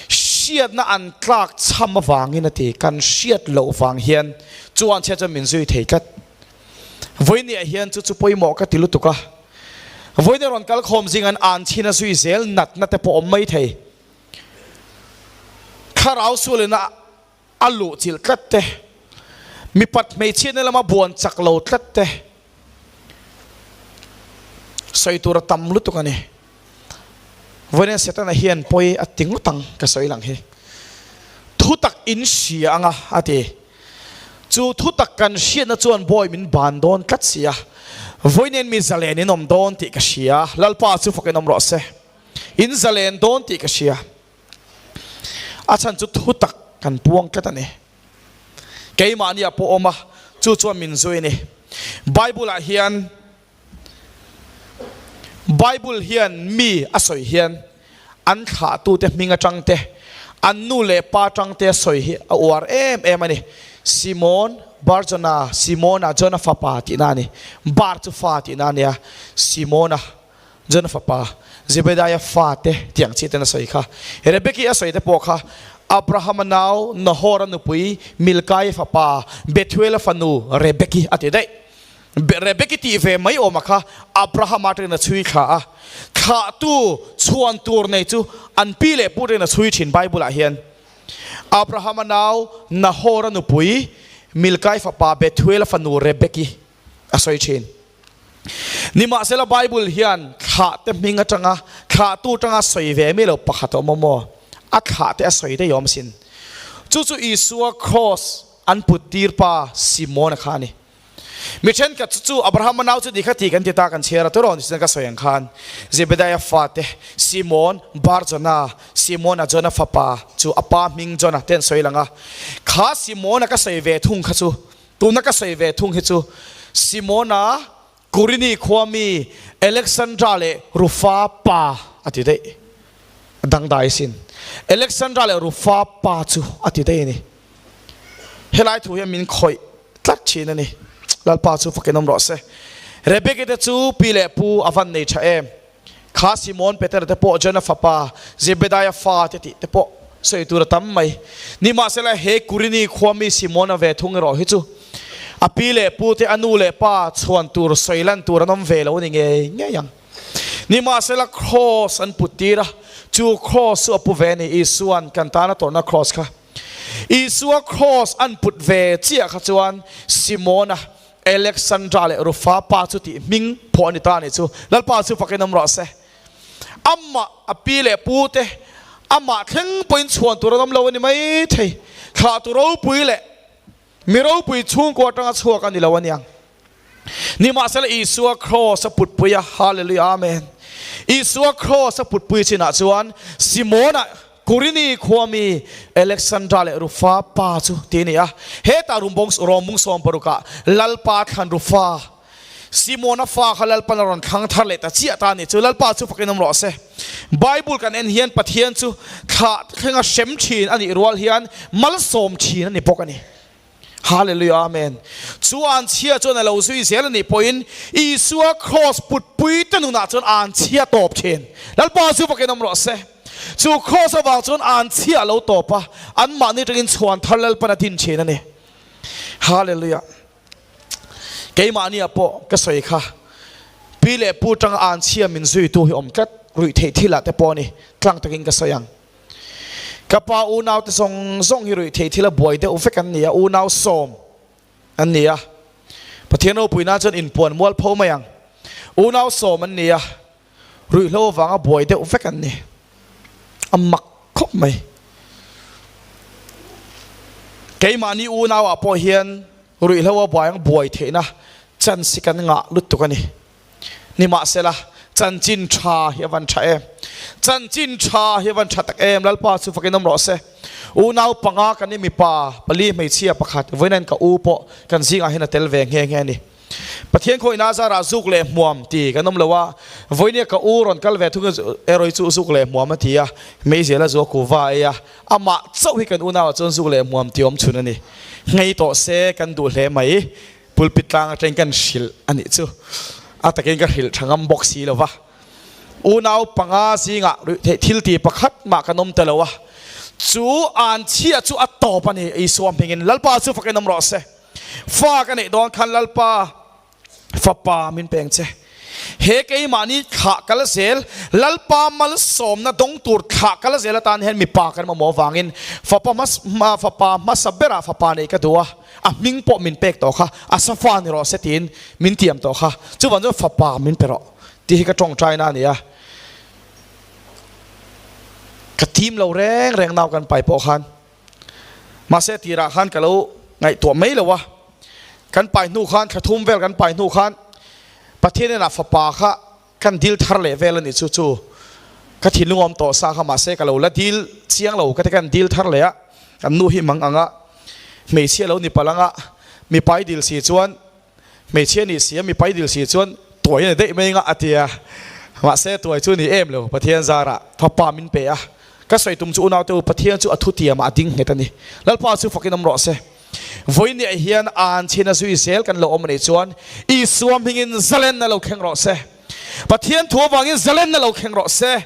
hriatna an tlak chham avangin a ti. Kan hriat loh vang hian chuan chhia chuan min zui thei tlat. Vawinia hian chu chu pawimawh ka ti lutuk a. Vawinia rawn kal khawm zing an an chhin a zui zel natna te pawh awm mai thei. Thlarau sualina a luh chilh tlat te, mipat hmeichhiatna lama buan chak lo tlat te sawi tur a tam lutuk a ni. Vawiin Setana hian pawi a ti ngawt ang ka sawi lang hi. Thu tak in hria anga a ti. Chu thu tak kan hriatna chuan bawi min ban dawn tlat si a. Vawiin mi zalen in awm dawn tih ka hria. Lalpa chu fakin awm rawh se. In zalen dawn tih ka hria. A chhan chu thu tak kan puang tlat a ni. Keimahni ah pawh awm a, chu chuan min zui a ni. Bible ah hian Bible hian mi a sawi hian an thlahtute hming atang te, an nu leh pa atang te a sawi hi a uar em em a ni. Simon Barjona, Simona, Jona fapa tihna a ni. Bar chu fa tihna a nia. Simona. Jona fapa Zebedaia fate tih ang chi ten a sawi kha. Rebeki a sawi te pawh kha Abrahama nau Nahora nupui Milkai fapa Bethuela fanu Rebeki a ti daih. Rebeki tih ve mai awma kha Abrahama atangin a chhui thla a, thlahtu chhuan tur nei chu an pi leh pu atangin a chhui thin Bible ah hian. Abrahama nau Nahora nupui Milkai fapa Bethuela fanu Rebeki a sawi thin. Nimahsela Bible hian thlahte hming atanga thlahtu atanga sawi ve mi lo pakhat a awm awm aw, a thlahte a sawi daih awm sin. Chu chu Isua cross an put tir pa Simona kha a ni. Mi thenkhat chu chu Abrahama nau chu ni kha tih kan ti ta kan chhiar a turawn sin ka sawi ang khan Zebedaia fate Simon Bar Jona, Simona Jona fapa chu a pa hming Jona te an sawi lang a, kha Simona ka sawi ve thung kha chu Tuna ka sawi ve thung hi chu Simona, Kurini khua mi Alexandra leh Rufa pa a ti daih. A dangdai asin. Alexandra leh Rufa pa chu a ti daih a ni. Helai thu hian min khawih tlat thin a ni. Lalpa chu fakin awm rawh se. Rebeki te chu pi leh pu a van nei tha em. Kha Simon Petera te pawh Jona fapa Zebedaia fa te tih te pawh sawi tur a tam mai. Nimahsela he Kurini khua mi Simona ve thung erawh hi chu a pi leh pu te a nu leh pa chhuan tur sawi lan tur an awm ve lo a ni ngei ngei ang. Nimahsela Kraws an put tir a. Chu Kraws chu a pu ve a ni, Isua'n kan tana tawrhna Kraws kha. Isua Kraws an put ve chiah kha chuan Simona, Alexandra leh Rufa pa chu tih hming phuah a ni ta a nih chu. Lalpa chu fakin awm rawh se. Amah a pi leh pu te amah thleng pawhin chhuan tur an awm lo a ni mai thei. Thlahtu ropui leh mi ropui chhungkua atanga chhuak a ni lo aniang. Nimahsela Isua Kraws a putpui a, Hallelujah Amen. Isua Kraws a putpui chinah chuan Simona, Kurini khua mi Alexandra leh Rufa pa chu ti a ni a. Hetah Rumbawng Rawmbung sawmparukah Lalpa thlan Rufa, Simona fa kha Lalpan a rawn thlang thar leh ta chiah ta a ni chu. Lalpa chu fakin awm rawh se. Bible kan en hian Pathian chu thlah thlenga hrem thin a nih rual hian malsawm thin a ni bawk a ni. Hallelujah Amen. Chu anchhia chuan a lo zui zel a nih pawhin Isua kraws putpui te nunah chuan anchhia tawp thin. Lalpa chu fakin awm rawh se. Chu kraws avang chuan anchhia a lo tawp a, anmahni atangin chhuan thar Lalpan a din thin a ni. Hallelujah. Keimahnia pawh ka sawi kha pi leh pu tanga anchhia min zuitu hi awm tlat ruih theih thilah te pawh a ni. Tlang takin ka sawi ang. Ka pa unaute zawng zawng hi ruih theih thil a buai deuh vek an ni a, unau sawm an ni a. Pathian ropuina chuan inpuan mual pho mai ang. Unau sawm an ni a, ruihhlo avanga buai deuh vek an ni. A mak khawp mai. Keimahni unauah pawh hian ruihhlo a buai ang buai theihna chance hi kan ngah lutuk a ni. Nimahsela, chanchin tha hi a van tha em? Chanchin tha hi a van tha tak em? Lalpa chu fakin awm rawh se. Unau panga kan i mipa pali hmeichhia pakhat vawiin ka u pawh kan zingah hian a tel ve nghe nghe a ni. Pathian khawihna zarah zuk leh hmuam ti kan awm lo a, vawiinia ka u rawn kal ve thung erawh hi chu zuk leh hmuam a ti a, meizial a zu a kuva a ei a, amah chauh hi kan unauah chuan zuk leh hmuam ti awm chhun a ni. Nghei tawh se kan duh hle mai. Pulpit tlang atangin kan hrilh a nih chu. A takin ka hrilh tha ngam bawk si lo va. Unau panga zingah ruihtheih thil ti pakhat mah kan awm ta lo a. Chu an chhia chu a tawp a ni Isua hmingin Lalpa chu fakin awm rawh se. Fa ka neih dawn khan Lalpa fapa min peng che. He keimahni thlah kal zel, Lalpa malsawmna dawng tur thlah kal zel atan hian mipa kan mamawh avangin fapa hma fapa hmasa berah fapa neih ka duh a, a hming pawh min pek tawh kha, a safa ni rawh se tiin min tiam tawh kha, chuvang chuan fapa min pe rawh tih hi ka tawngtaina a ni a. Ka tim lo reng reng nau kan pai pawh khan. Mahse tirah khan ka lo ngaihtuah mai lo a, kan pai hnu khan thla thum vel kan pai hnu khan Pathian inah fapa kha kan dil thar leh vel a ni chu chu ka thinlung awm tawh sa kha mahse ka lo la dil chiang lo ka ti kan dil thar leh a, kan nu hi mang ang a hmeichhia lo ni palh ang a mipa i dil si chuan Hmeichhia nih si a mipa i dil si chuan tuai a ni daih mai nga a ti a, mahse tuai chu ni em lo, Pathian zarah fapa min pe a, ka sawi tum chu unaute u Pathian chu a thutiamah a ding nghet a ni, Lalpa chu fakin awm rawh se. Vawinia hian an chhin a zui zel kan lo awm a nih chuan Isua hmingin zalenna lo thleng rawh se, Pathian thu avangin zalenna lo thleng rawh se,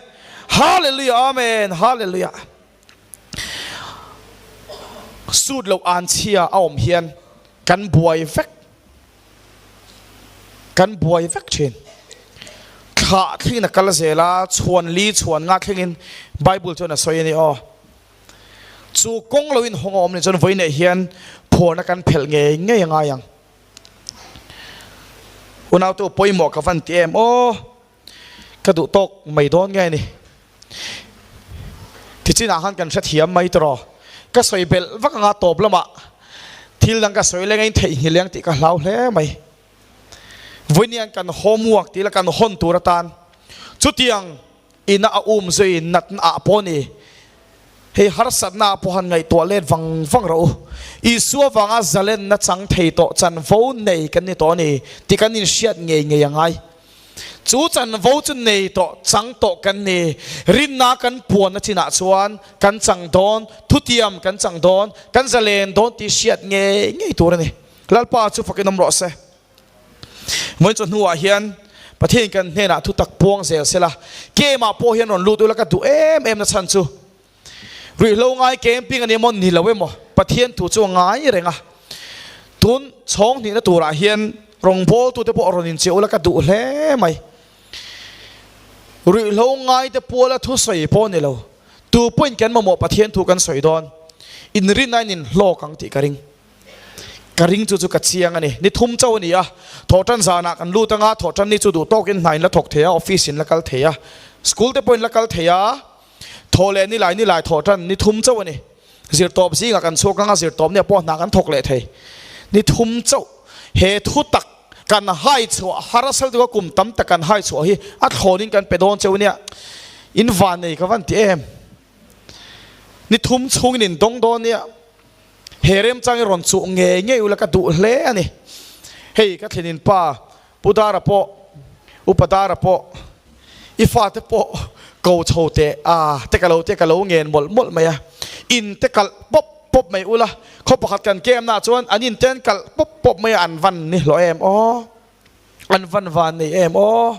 Hallelujah Amen Hallelujah. Sut loh an chhia a awm hian kan buai vek kan buai vek thin. Thlah thlengin a kal zel a, chhuan li chhuan nga thlengin Bible chuan a sawi a ni aw. Chu kawng lo inhawng a awm nih chuan vawiinah hian phuarna kan phelh ngei ngei a ngai ang. Unautu pawimawh ka van ti em aw. Ka duh tawk mai dawn nge ni? Tichinah khan kan hrethiam mai tawh. Ka sawi belh vak anga tawp lamah thil dang ka sawi leng a intheihnghilh leng tih ka hlau hle mai. Vawiinian kan homework tih la kan hawn tur atan chutiang ina a um zui natna ah pawh ni. Hei harsatna ah pawh han ngaihtuah let vang vang rawh u. Isua vanga zalenna chang thei tawh chanvo nei kan ni tawh a ni tih kan inhriat ngei ngei a ngai. Chu chanvo chu nei tawh chang tawh kan ni. Rinna kan puanna chinah chuan kan chang dawn, thutiam kan chang dawn, kan zalen dawn tih hriat ngei ngei tur a ni. Lalpa chu fakin awm rawh se. Vawiin chu hnuah hian Pathian kan hnenah thu tak puang zel se la, kemah pawh hian rawn lut ula ka duh em em na chhan chu ruihhlo ngai camping a ni emaw ni lo emaw Pathian thu chu a ngai reng a. Tun chhawng hnihna turah hian rawngbawltute pawh rawn incheh ula ka duh hle mai. Ruihhlo ngaite puala thusawi pawh ni lo, tu pawhin kan mamawh Pathian thu kan sawi dawn. Inrinna in inhlawk ang tih ka ring. Ka ring chu chu ka chiang a ni. Ni thum chauh a ni a, thawhtan zanah kan lut anga thawhtan ni chu duh tawkin hna in la thawk thei a, office in la kal thei a, school te pawhin la kal thei a, thawh leh ni lai ni lai thawhtan ni thum chauh a ni. Zirtawp zingah kan chhuak anga zirtawp nia pawh hna kan thawk leh thei. Ni thum chauh he thu tak kan hai chhuah harsal deuha kum tam tak kan hai chhuah hi a thlawnin kan pe dawn cheu nia. In van nei ka van ti em. Ni thum chhungin in dawng dawn nia. He remchang i rawn chuh ngei ngei ula ka duh hle a ni. Hei ka thlenin pa Pu Dara pawh, Upa Dara pawh, i fate pawh ko chho teh a te ka lo te ka lo ngen mawlh mawlh mai a. In te kalh pawp pawp mai ula, khaw pakhat kan kem naah chuan an in te an kalh pawp pawp mai a, an van ni hlawh em aw, an van van nei em aw.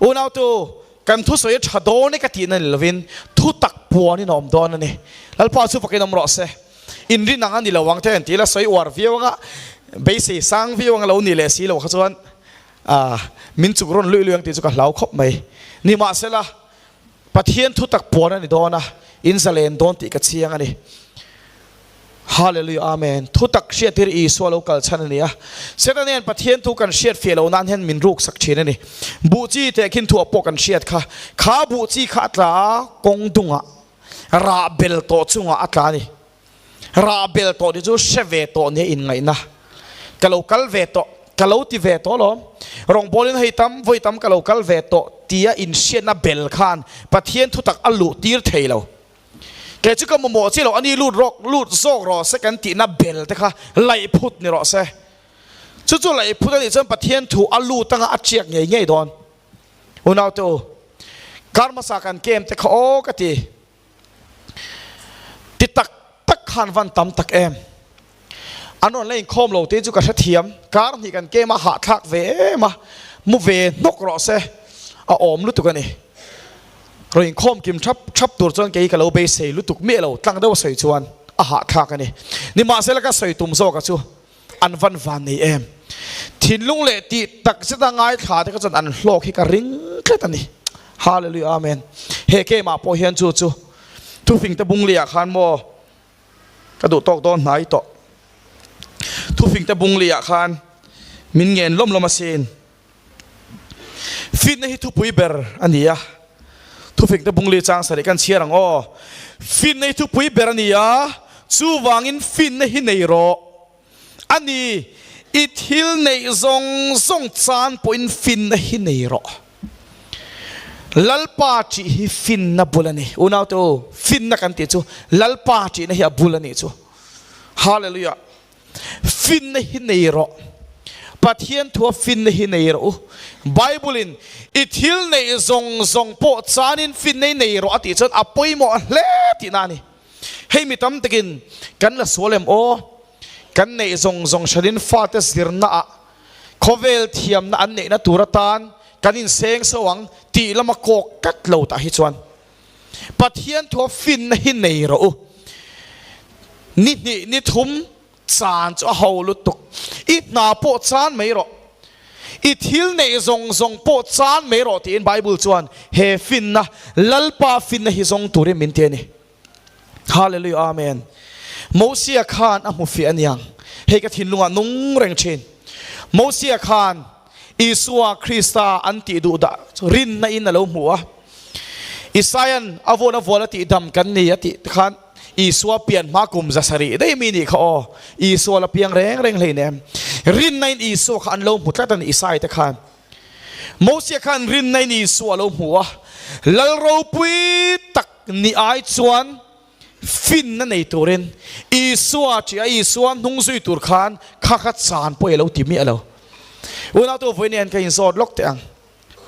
Unautu, kan thusawi a tha dawn e ka tihna ni lovin thu tak puanin a awm dawn a ni. Lalpa chu fakin awm rawh se. Inrin ang a ni lo ang te an ti la, sawi uar viau anga beisei sang viau anga lo ni leh si lo kha chuan ah min chuk rawn luih luih ang tih chu ka hlau khawp mai. Nimahsela, Pathian thu tak puan a ni dawn a, in zalen dawn tih ka chiang a ni. Hallelujah Amen. Thu tak hriat tir Isua lo kal chhan a ni a. Setana hian Pathian thu kan hriat fiah loh nan hian min ruk sak thin a ni. Buh chi teh khin thuah pawh kan hriat kha. Kha buh chi kha a tla a, kawng dungah rah bel tawh chungah a tla a ni. Rah bel tawh tih chu hre ve tawh nia inngaihna. Ka lo kal ve tawh, ka lo ti ve tawh alawm. Rawngbawlin hei tam, vawi tam ka lo kal ve tawh tia inhriatna bel khan Pathian thutak a luh tir thei lo. Kei chu ka mamawh chi lo, ani lut rawk, lut zawk rawh se kan tihna bel te kha laih phut ni rawh se. Chu chu laih phut a nih chuan Pathian thu a lut anga a chiak ngei ngei dawn. Unaute u, kar hmasa kan kem te kha aw ka ti. Ti tak tak khan van tam tak em. An rawn la inkhawm lo te chu ka hrethiam. Kar hnih kan kem a hahthlak ve em a, mu ve hnawk rawh se, a awm lutuk a ni. Rawn inkhawm kim thap thap tur chuan kei ka lo beisei lutuk miah lo, tlang deuh a sawi chuan a hahthlak a ni. Nimahsela ka sawi tum zawk a chu an van van nei em. Thinlung leh tih tak zeta ngaithla te kha chuan an hlawk hi ka ring tlat a ni. Hallelujah Amen. He keimah pawh hian chu chu thufing te bungliah khan maw Ka duh tawk dawn hnai tawh. Thufing te bung liah khan min ngen lawm lawm asin. Fitna hi thupui ber a ni a. Thufing te bung li chang sarih kan chhiar ang aw. Fitna hi thupui ber a ni a, chuvangin fitna hi nei rawh. A ni, i thil neih zawng zawng chan pawhin finna hi nei rawh. Lalpa ṭih hi finna bul a ni. Unaute u, finna kan tih chu Lalpa ṭihna hi a bul a nih chu. Hallelujah! Finna hi nei rawh. Pathian thua finna hi nei rawh u. Bible-in i thil neih zawng zawng pawh chanin finna hi nei rawh a tih chuan a pawimawh hle tihna a ni. Hei mi tam takin kan la sual em aw? Kan neih zawng zawng hranin fate zirnaah khawvel thiamna an neihna tur atan kan inseng so ang tih lama kawk tlat lo tah hi chuan Pathian thua finna hi nei rawh u. Ni hnih ni thum chan chu a ho lutuk. I hna pawh chan mai rawh. I thil neih zawng zawng pawh chan mai rawh tiin Bible chuan he finna, Lalpa finna hi zawng turin min ti a ni. Hallelujah Amen. Mosia khan a hmu fiah aniang. Hei ka thinlungah nung reng thin. Mosia khan Isua Krista an tih duh dah chu rinna in a lo hmu a. Isaian a vuan a vual a tih dam kan ni a tih te khan Isua pian hma kum zasarih daih mi nih kha aw. Isua la piang reng reng hleinem. Rinna in Isua kha an lo hmu tlat a ni Isai te khan. Mosia khan rinna in Isua a lo hmu a, Lal ropui tak ni ai chuan finna nei turin Isua ṭih a, Isua hnung zui tur khan kha kha chan pawh i lo ti miah lo. Unautu vawiin hian ka inzawt lawk teh ang,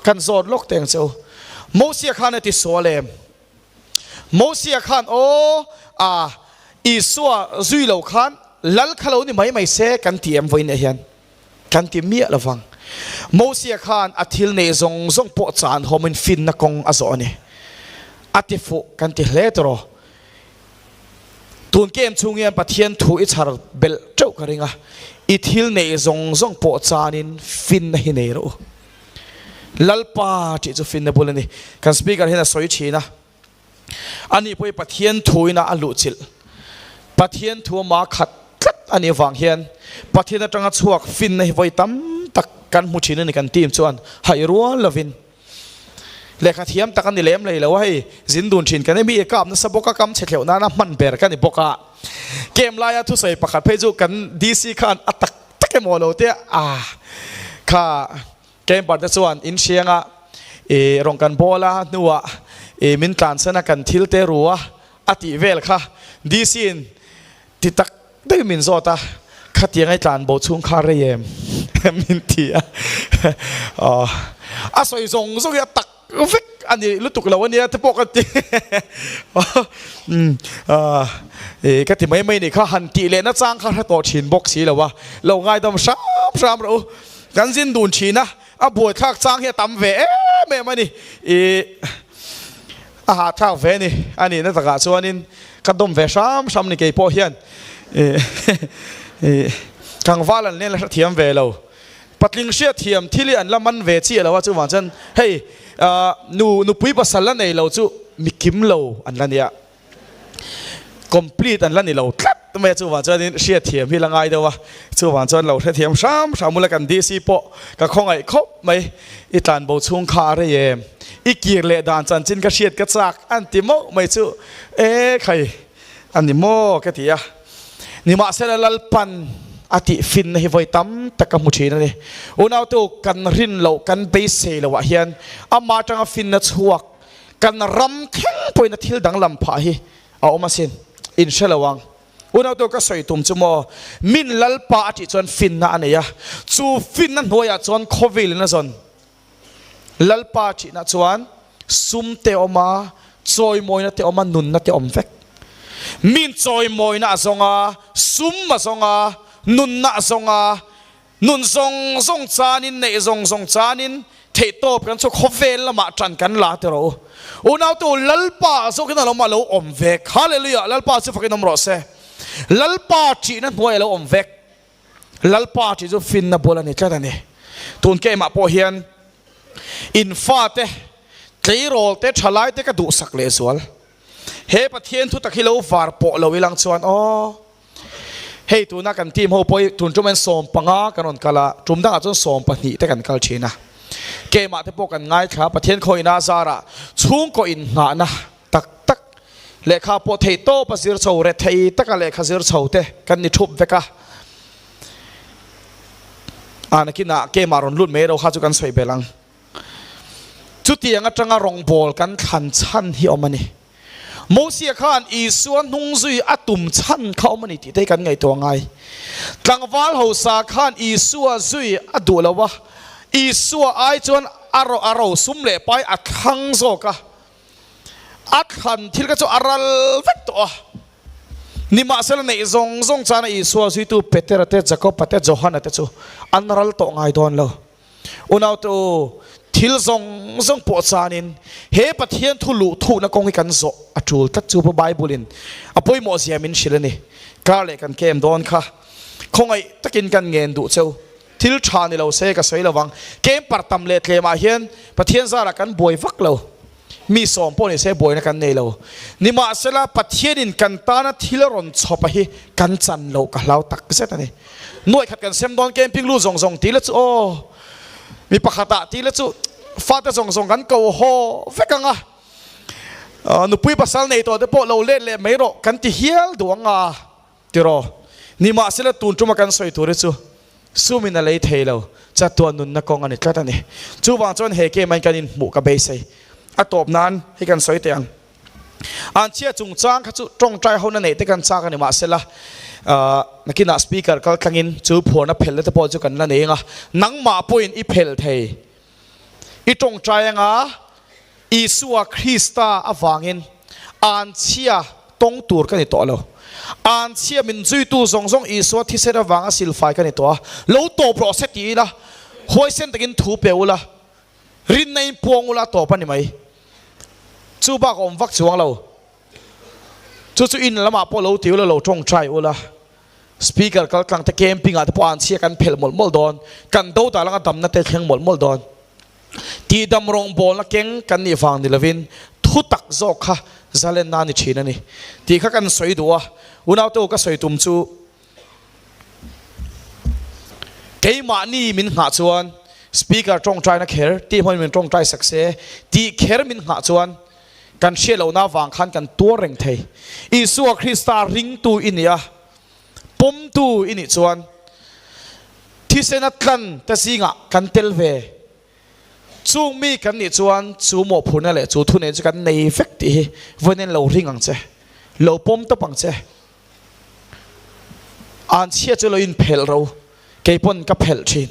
kan zawt lawk teh ang che u. Mosia khan a ti sual em? Mosia khan aw a Isua zui lo khan Lal kha lo ni mai mai se kan ti em vawiin hian? Kan ti miah lo vang. Mosia khan a thil neih zawng zawng pawh chan hawmin finna kawng a zawh a ni. A ti fuh kan ti hle tawh. Tun kem chhung hian Pathian thu i chhar belh teuh ka ring a, i thil neih zawng zawng pawh chanin finna hi nei rawh u. Lalpa tih chu finna bul a ni. Kan Speaker hian a sawi thin a, ani pawh hi Pathian thuin a luhchilh. Pathian thu ama khat tlat a nih avang hian Pathian atanga chhuak finna hi vawi tam tak kan hmu thin a ni kan team chuan haih rual lovin. Lehkha thiam tak a ni lem lei lo a, hei zin dun thin kan emi kap nasa bawk a, kam chhe thleuh nana hman ber ka ni bawk a. Camp laia thusawi pakhat phei chu kan DC khan a tak tak emaw lo te a kha camper te chuan in hriang a i rawn kan bawl a hnuah i min tlansan a kan thil te ru a a tih vel kha DC in ti tak daih min zawt a, khatiang ai tlan bo chhung kha rei em min ti a, a sawi zawng zawng hi a tak vek a ni lutuk lo a nia te pawh ka ti ka ti mai mai ni kha han tih leh na chang kha hre tawh thin bawk si lo a, lo ngaidam hram hram rawh u, kan zin dun thin a, a buaithlak chang hi a tam ve em em a ni ih. A hahthlak ve ni, a nihna takah chuanin ka dawm ve hram hram ni kei pawh hian tlangval an len la hrethiam ve lo, patling hriatthiam thil hi an la man ve chiah lo a, chuvang chuan hei nu nupui pasal la nei lo chu mi kim lo an la nia. Complete an la ni lo tlat mai a, chuvang chuanin hriatthiam hi la ngai deuh a, chuvang chuan lo hrethiam hram hram ula kan DC pawh ka khawngaih khawp mai, i tlanbo chhung kha a rei em, i kir leh dan chanchin ka hriat ka chak an ti mauh mai chu e khai a ni maw ka ti a, nimahsela Lalpan a tih finna hi vawi tam tak ka hmu thin a ni, unautu kan rin loh kan beisei loh ah hian amah atanga finna chhuak Kan ram thleng pawhin a thil danglam phah hi a awm asin, in hre lo ang. Unautu ka sawi tum chu maw, min Lalpa a tih chuan finna a nei a, chu finna hnuaiah chuan khawvelin a zawn. Lalpa thihna chuan sum te awm a, chawimawina te awm a, nunna te awm vek. Min chawimawina a zawng a, sum a zawng a, nunna a zawng a, Nun zawng zawng chanin, neih zawng zawng chanin, theihtawp kan chu khawvel lamah ṭan kan la ti rawh u. Unautu, Lalpa zawkin a lo a lo awm vek. Hallelujah! Lalpa chu fakin awm rawh se. Lalpa ṭihna hnuai a lo awm vek. Lalpa ṭih chu finna bul a ni tlat a ni. Tun keimah pawh hian in fate, tleirawl te, ṭhalai te ka duhsak lehzual. He Pathian thutak hi lo var pawh lo ilang chuan aw. Hei tuna kan team ho pawh hi tun tum hian 15 kan rawn kal a, tum dangah chuan 12 te kan kal thin a. Keimah te pawh kan ngaithla, Pathian khawina zarah chhungkaw innghahna tak tak lehkha pawh theih tawp a zir chho, rethei taka lehkha zir chho te kan ni thup vek a. A nakinah keimah rawn lut mai ro kha chu kan sawi belh ang. Chutiang atanga rawngbâwl kan thlan chhan hi awm a ni. Mosia khan Isua hnung zui a tum chhan kha awm a ni tih te hi kan ngaihtuah ngai. Tlangval hausa khan Isua zui a duh lo a, Isua ai chuan a ro a ro sum leh pai a thlang zawk a, a thlan thil kha chu a ral vek tawh a. Nimahsela neih zawng zawng chana Isua zuitu Petera te, Jakoba te, Johana te chu an ral tawh ngai dawn lo. Unaute u, thil zawng zawng pawh chanin he Pathian thu luh thuhna kawng hi kan zawh a tul tlat chu Bible in a pawimawh zia min hrilh a ni. Kar leh kan kem dawn kha khawngaih takin kan ngen duh cheu. Thil tha ni lo se ka sawi lovang. Kem par tam leh tlemah hian Pathian zarah kan buai vak lo. Mi sawm pawh ni se buaina kan nei lo. Nimahsela Pathianin kan tana thil a rawn chhawp a hi kan chan loh ka hlau tak zet a ni. Nuaih khat kan sem dawn camping lu zawng zawng ti la chu aw. Mi pakhatah ti la chu fate zawng zawng kan ko haw vek ang a. Nupui pasal nei tawh te pawh lo let leh mai rawh kan ti hial duh ang a. Tiraw? Nimahsela tun tuma kan sawi tur hi chu sumin a lei thei lo, chatuan nunna kawng a ni tlat a ni. Chuvang chuan he game-ah hian kan inhmuh ka beisei. A tawp nan hei kan sawi teh ang. Anchhia chungchang kha chu tawngtai hona neih te kan chak a ni mahsela nakinah speaker kal tlangin chu phuarna phelhna te pawh chu kan la nei ang a, nangmah pawhin i phelh thei. I tawngtai anga Isua Krista avangin anchhia tawng tur ka ni tawh lo. Anchhia min zuitu zawng zawng Isua thisen avanga silfai ka ni tawh a, lo tawp rawh se ti ila, huaisen takin thu pe ula, rinna in puang ula tawp a ni mai. Chu bak a awm vak chuang lo. Chu chu in lamah pawh lo ti ula, lo tawngtai ula. Speaker kal tlang te camping ah te pawh anchhia kan phelh mawlh mawlh dawn. Kan do dal anga damna te thleng mawlh mawlh dawn. Tihdam rawngbawlna keng kan nih vang ni lovin thu tak zawk kha zalenna a ni thin a ni tih kha kan sawi duh a. Unaute u ka sawi tum chu keimahni min nghah chuan Speaker tawngtaina kher tih hmawin min tawngtai sak se tih kher min nghah chuan kan hriat lohna avang khan kan tuar reng thei. Isua Krista ringtu i nih a, pawmtu i nih chuan thisena tlan te zingah kan tel ve. Chung mi kan nih chuan chu mawhphurhna leh chu thunei chu kan nei vek tih hi vawiin lo ring ang che, lo pawm tawp ang che. An chhia chu lo inphelh ro, kei pawn ka phelh thin.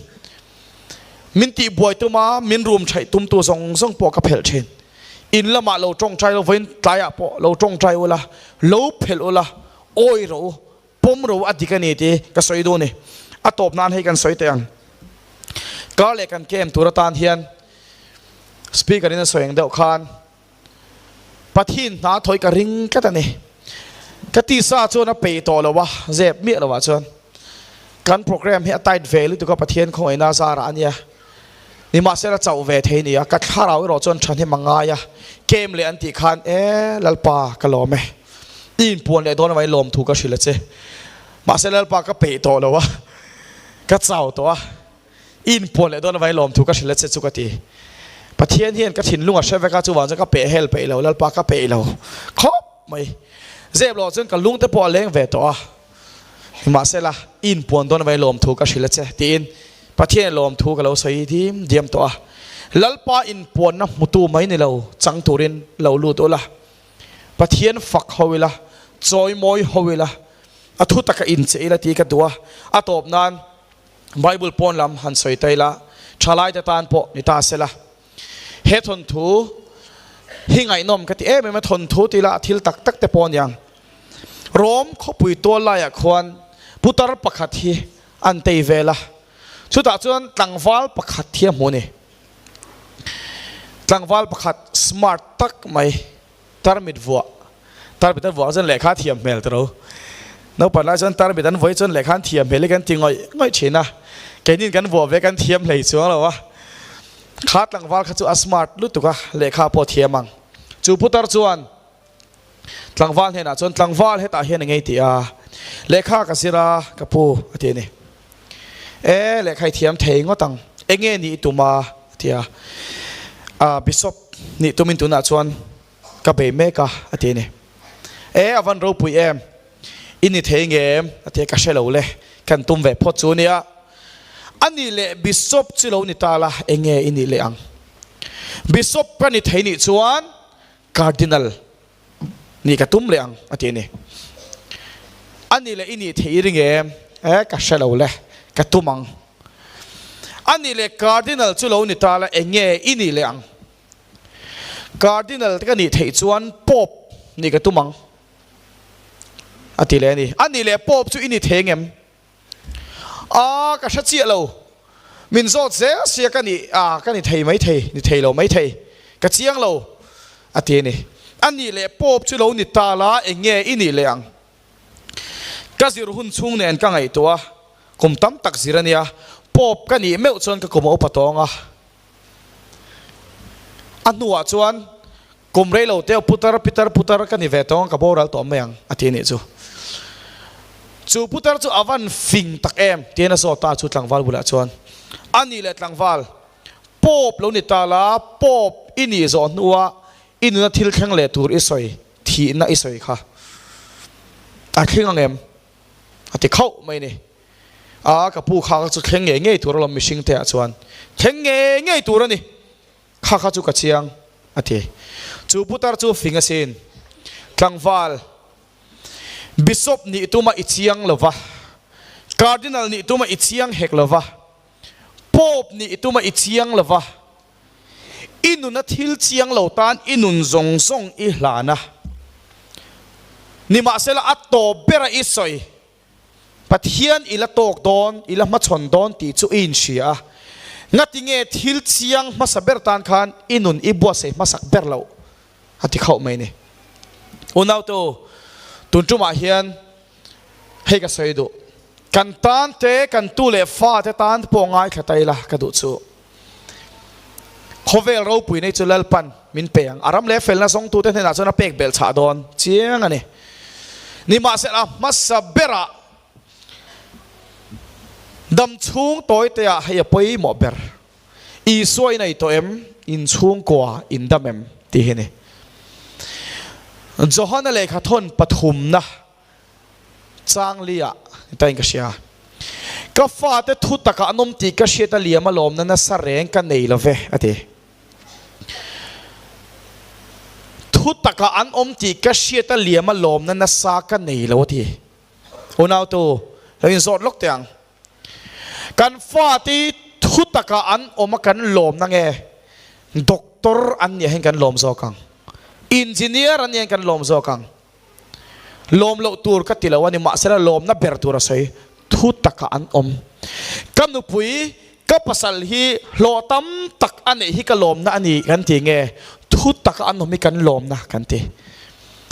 Min tihbuai tuma min rum thaih tumtu zawng zawng pawh ka phelh thin. In lamah lo tawngtai lo vawiin tlaiah pawh lo tawngtai ula, lo phelh ula, awi ro u, pawm ro a dik a ni tih ka sawi duh a ni. A tawp nan hei kan sawi teh ang. Kar leh kan camp tur atan hian Speaker in a sawi ang deuh khan Pathian hna thawi ka ring tlat a ni. Ka tisa chuan a peih tawh lo a, zep miah lo ah chuan kan program hi a tight ve lutuk a Pathian khawngaihna zarah a nia. Nimahsela chauh ve thei nia, ka thlarau erawh chuan thahnem a ngai a, kem leh an tih khan e Lalpa ka lawm e, i inpuan leh dawn avangin lawmthu ka hrilh a che. Mahse Lalpa ka peih tawh lo a, ka chau tawh a, i inpuan leh dawn avangin lawmthu ka hrilh a che chu ka ti. Pathian hian ka thinlung a hre vek a, chuvang chuan ka peh hel peih lo, Lalpa ka peih lo khawp mai. Zep loh chuan ka lung te pawh a leng ve tawh a. Nimahsela, i inpuan dawn avangin lawmthu ka hrilh a che, tiin Pathian lawmthu ka lo sawi dim diam tawh a. Lalpa inpuanna hmutu mai ni lo chang turin lo lut ula, Pathian fak ho ila, chawimawi ho ila, a thu taka incheh ila tih ka duh a. A tawp nan Bible pawn lam han sawi ta ila, thalaite tan pawh ni ta sela. He thawnthu hi ngaihnawm ka ti em em a, thawnthu tih lah thil tak tak te pawh a ni ang. Rom khawpui tual laiah khuan putar pakhat hi an tei vel a, chutah chuan tlangval pakhat hi a hmu a ni. Tlangval pakhat smart tak mai tarmit vuah, tarmit an vuah chuan lehkha a thiam hmel tawh lo. Naupang lai chuan tarmit an vuah hi chuan lehkha an thiam hmel hi kan ti ngawih ngawih thin a, keinin kan vuah ve kan thiam hlei chuang lo a. Kha tlangval kha chu a smart lutuk a, lehkha pawh a thiam ang. Chu putar chuan tlangval hnenah chuan tlangval hetah hian engei tih a, lehkha ka zir a ka pu a ti a ni. E lehkha i thiam thei ngawt ang, enge nih i tum a? a ti a. A bishop nih tumin tunah chuan ka bei mek a a ti a ni. E a van ropui em, i ni thei nge em? a ti a, ka hre lo le, kan tum ve phawt chu a nia. A nih leh bishop chu lo ni ta la, enge i nih leh ang? Bishop ka ni thei nih chuan Cardinal nih ka tum leh ang a ti a ni. A nih leh i nih theih i ring em? E, ka hre lo le, ka tum ang. A nih leh Cardinal chu lo ni ta la, eng nge i nih leh ang? Cardinal te ka nih theih chuan Pope nih ka tum ang a ti leh a ni. A nih leh Pope chu i ni thei ngem? A, ka hre chiah lo. Min zawt zel sia ka ni, a, ka ni thei mai thei, ni thei lo mai thei. Ka chiang lo, a ti a ni. A nih leh Pope chu lo ni ta la, eng nge i nih leh ang? Ka zir hun chhung nen ka ngaihtuah a, kum tam tak zir a nia. Pope ka nih meuh chuan ka kum a upa tawng a. A hnuah chuan Kum rei lo teuh putar pitar putar ka ni ve tawng a ka boral tawh mai ang a ti anih chu. Chu putar chu a van fing tak em tiin a zawt ta chu tlangval bulah chuan a nih leh tlangval Pope lo ni ta la Pope i nih zawh hnua i nuna thil thleng leh tur i sawi thihna i sawi kha a thleng ang em a ti khauh mai ni. A ka pu kha chu thleng ngei ngei tur alawm mihring te ah chuan thleng ngei ngei tur a ni. Kha kha chu ka chiang, a ti. Chu putar chu fing asin. Tlangval, Bishop nih tuma i chiang lo va, Cardinal nih tuma i chiang hek lo va, Pope nih tuma i chiang lo va, i nuna thil chiang lo tan i nun zawng zawng i hlan a. Nimahsela a tawp bera i sawi. Pathian i la tawk dawn, i la hmachhawn dawn tih chu i inhria a. Ngati nge thil chiang hmasa ber tan khan i nun i buatsaih hmasak ber loh? a ti khauh mai ni. Unaute u, tun tumah hian hei ka sawi duh. Kan tan te, kan tu leh fa te tan pawh ngaithla ta ila ka duh chu. Khawvel ropui nei chu Lalpan min pe ang. A ram leh felna zawngtute hnenah chuan a pek belh chhah dawn chiang a ni. Nimahsela hmasa berah dam chhung tawiteah hei a pawimawh ber. Isua in ei tawh em? In chhungkua in dam em? Tih hi a ni. Johana lehkha thawn pathumna Changli-ah ni ta in ka hria. Ka fate thu takah an awm tih ka hriat a liam alawmna nasa reng ka nei lo ve, a ti. Thu takah an awm tih ka hriat a liam alawmna nasa ka nei lo, a ti. Unautu, lo inzawt lawk teh ang. Kan fate thu takah an awm a kan lawmna nge? Doctor an nih ah hian kan lawm zawk ang. Engineer an nih ah hian kan lawm zawk ang. Lawm loh tur ka ti lo a ni, mahsela lawmna ber tur a sawi thu takah an awm. Ka nupui, ka pasal hi hlawh tam tak a neih hi ka lawmna a ni kan ti nge, thu taka an awm hi kan lawmna kan ti.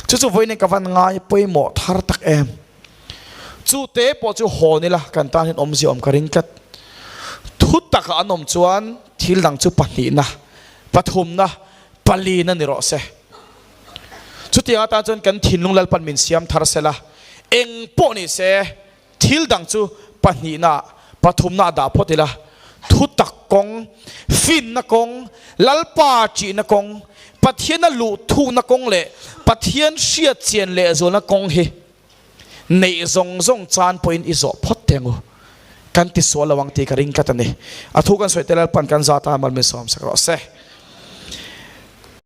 Chu chu vawiin ka van ngai pawimawh thar tak em. Chu te pawh chu hawn ila kan tan hian awmzia awm ka ring tlat. Thu taka an awm chuan thil dang chu pahnihna, pathumna, palina ni rawh se. Chutiang atan chuan kan thinlung Lalpan min siam thar sela, eng pawh ni se thil dang chu pahnihna, pathumna a dah phawt ila, thutak kawng, finna kawng, Lalpa ṭihna kawng, Pathiana luh thukna kawng leh Pathian hriat chian lehzualna kawng hi neih zawng zawng chan pawhin i zawh phawt teh ang u. Kan tisual lo ang tih ka ring tlat a ni. A thu kan sawi te Lalpan kan zat a, mal min sawmsak rawh se.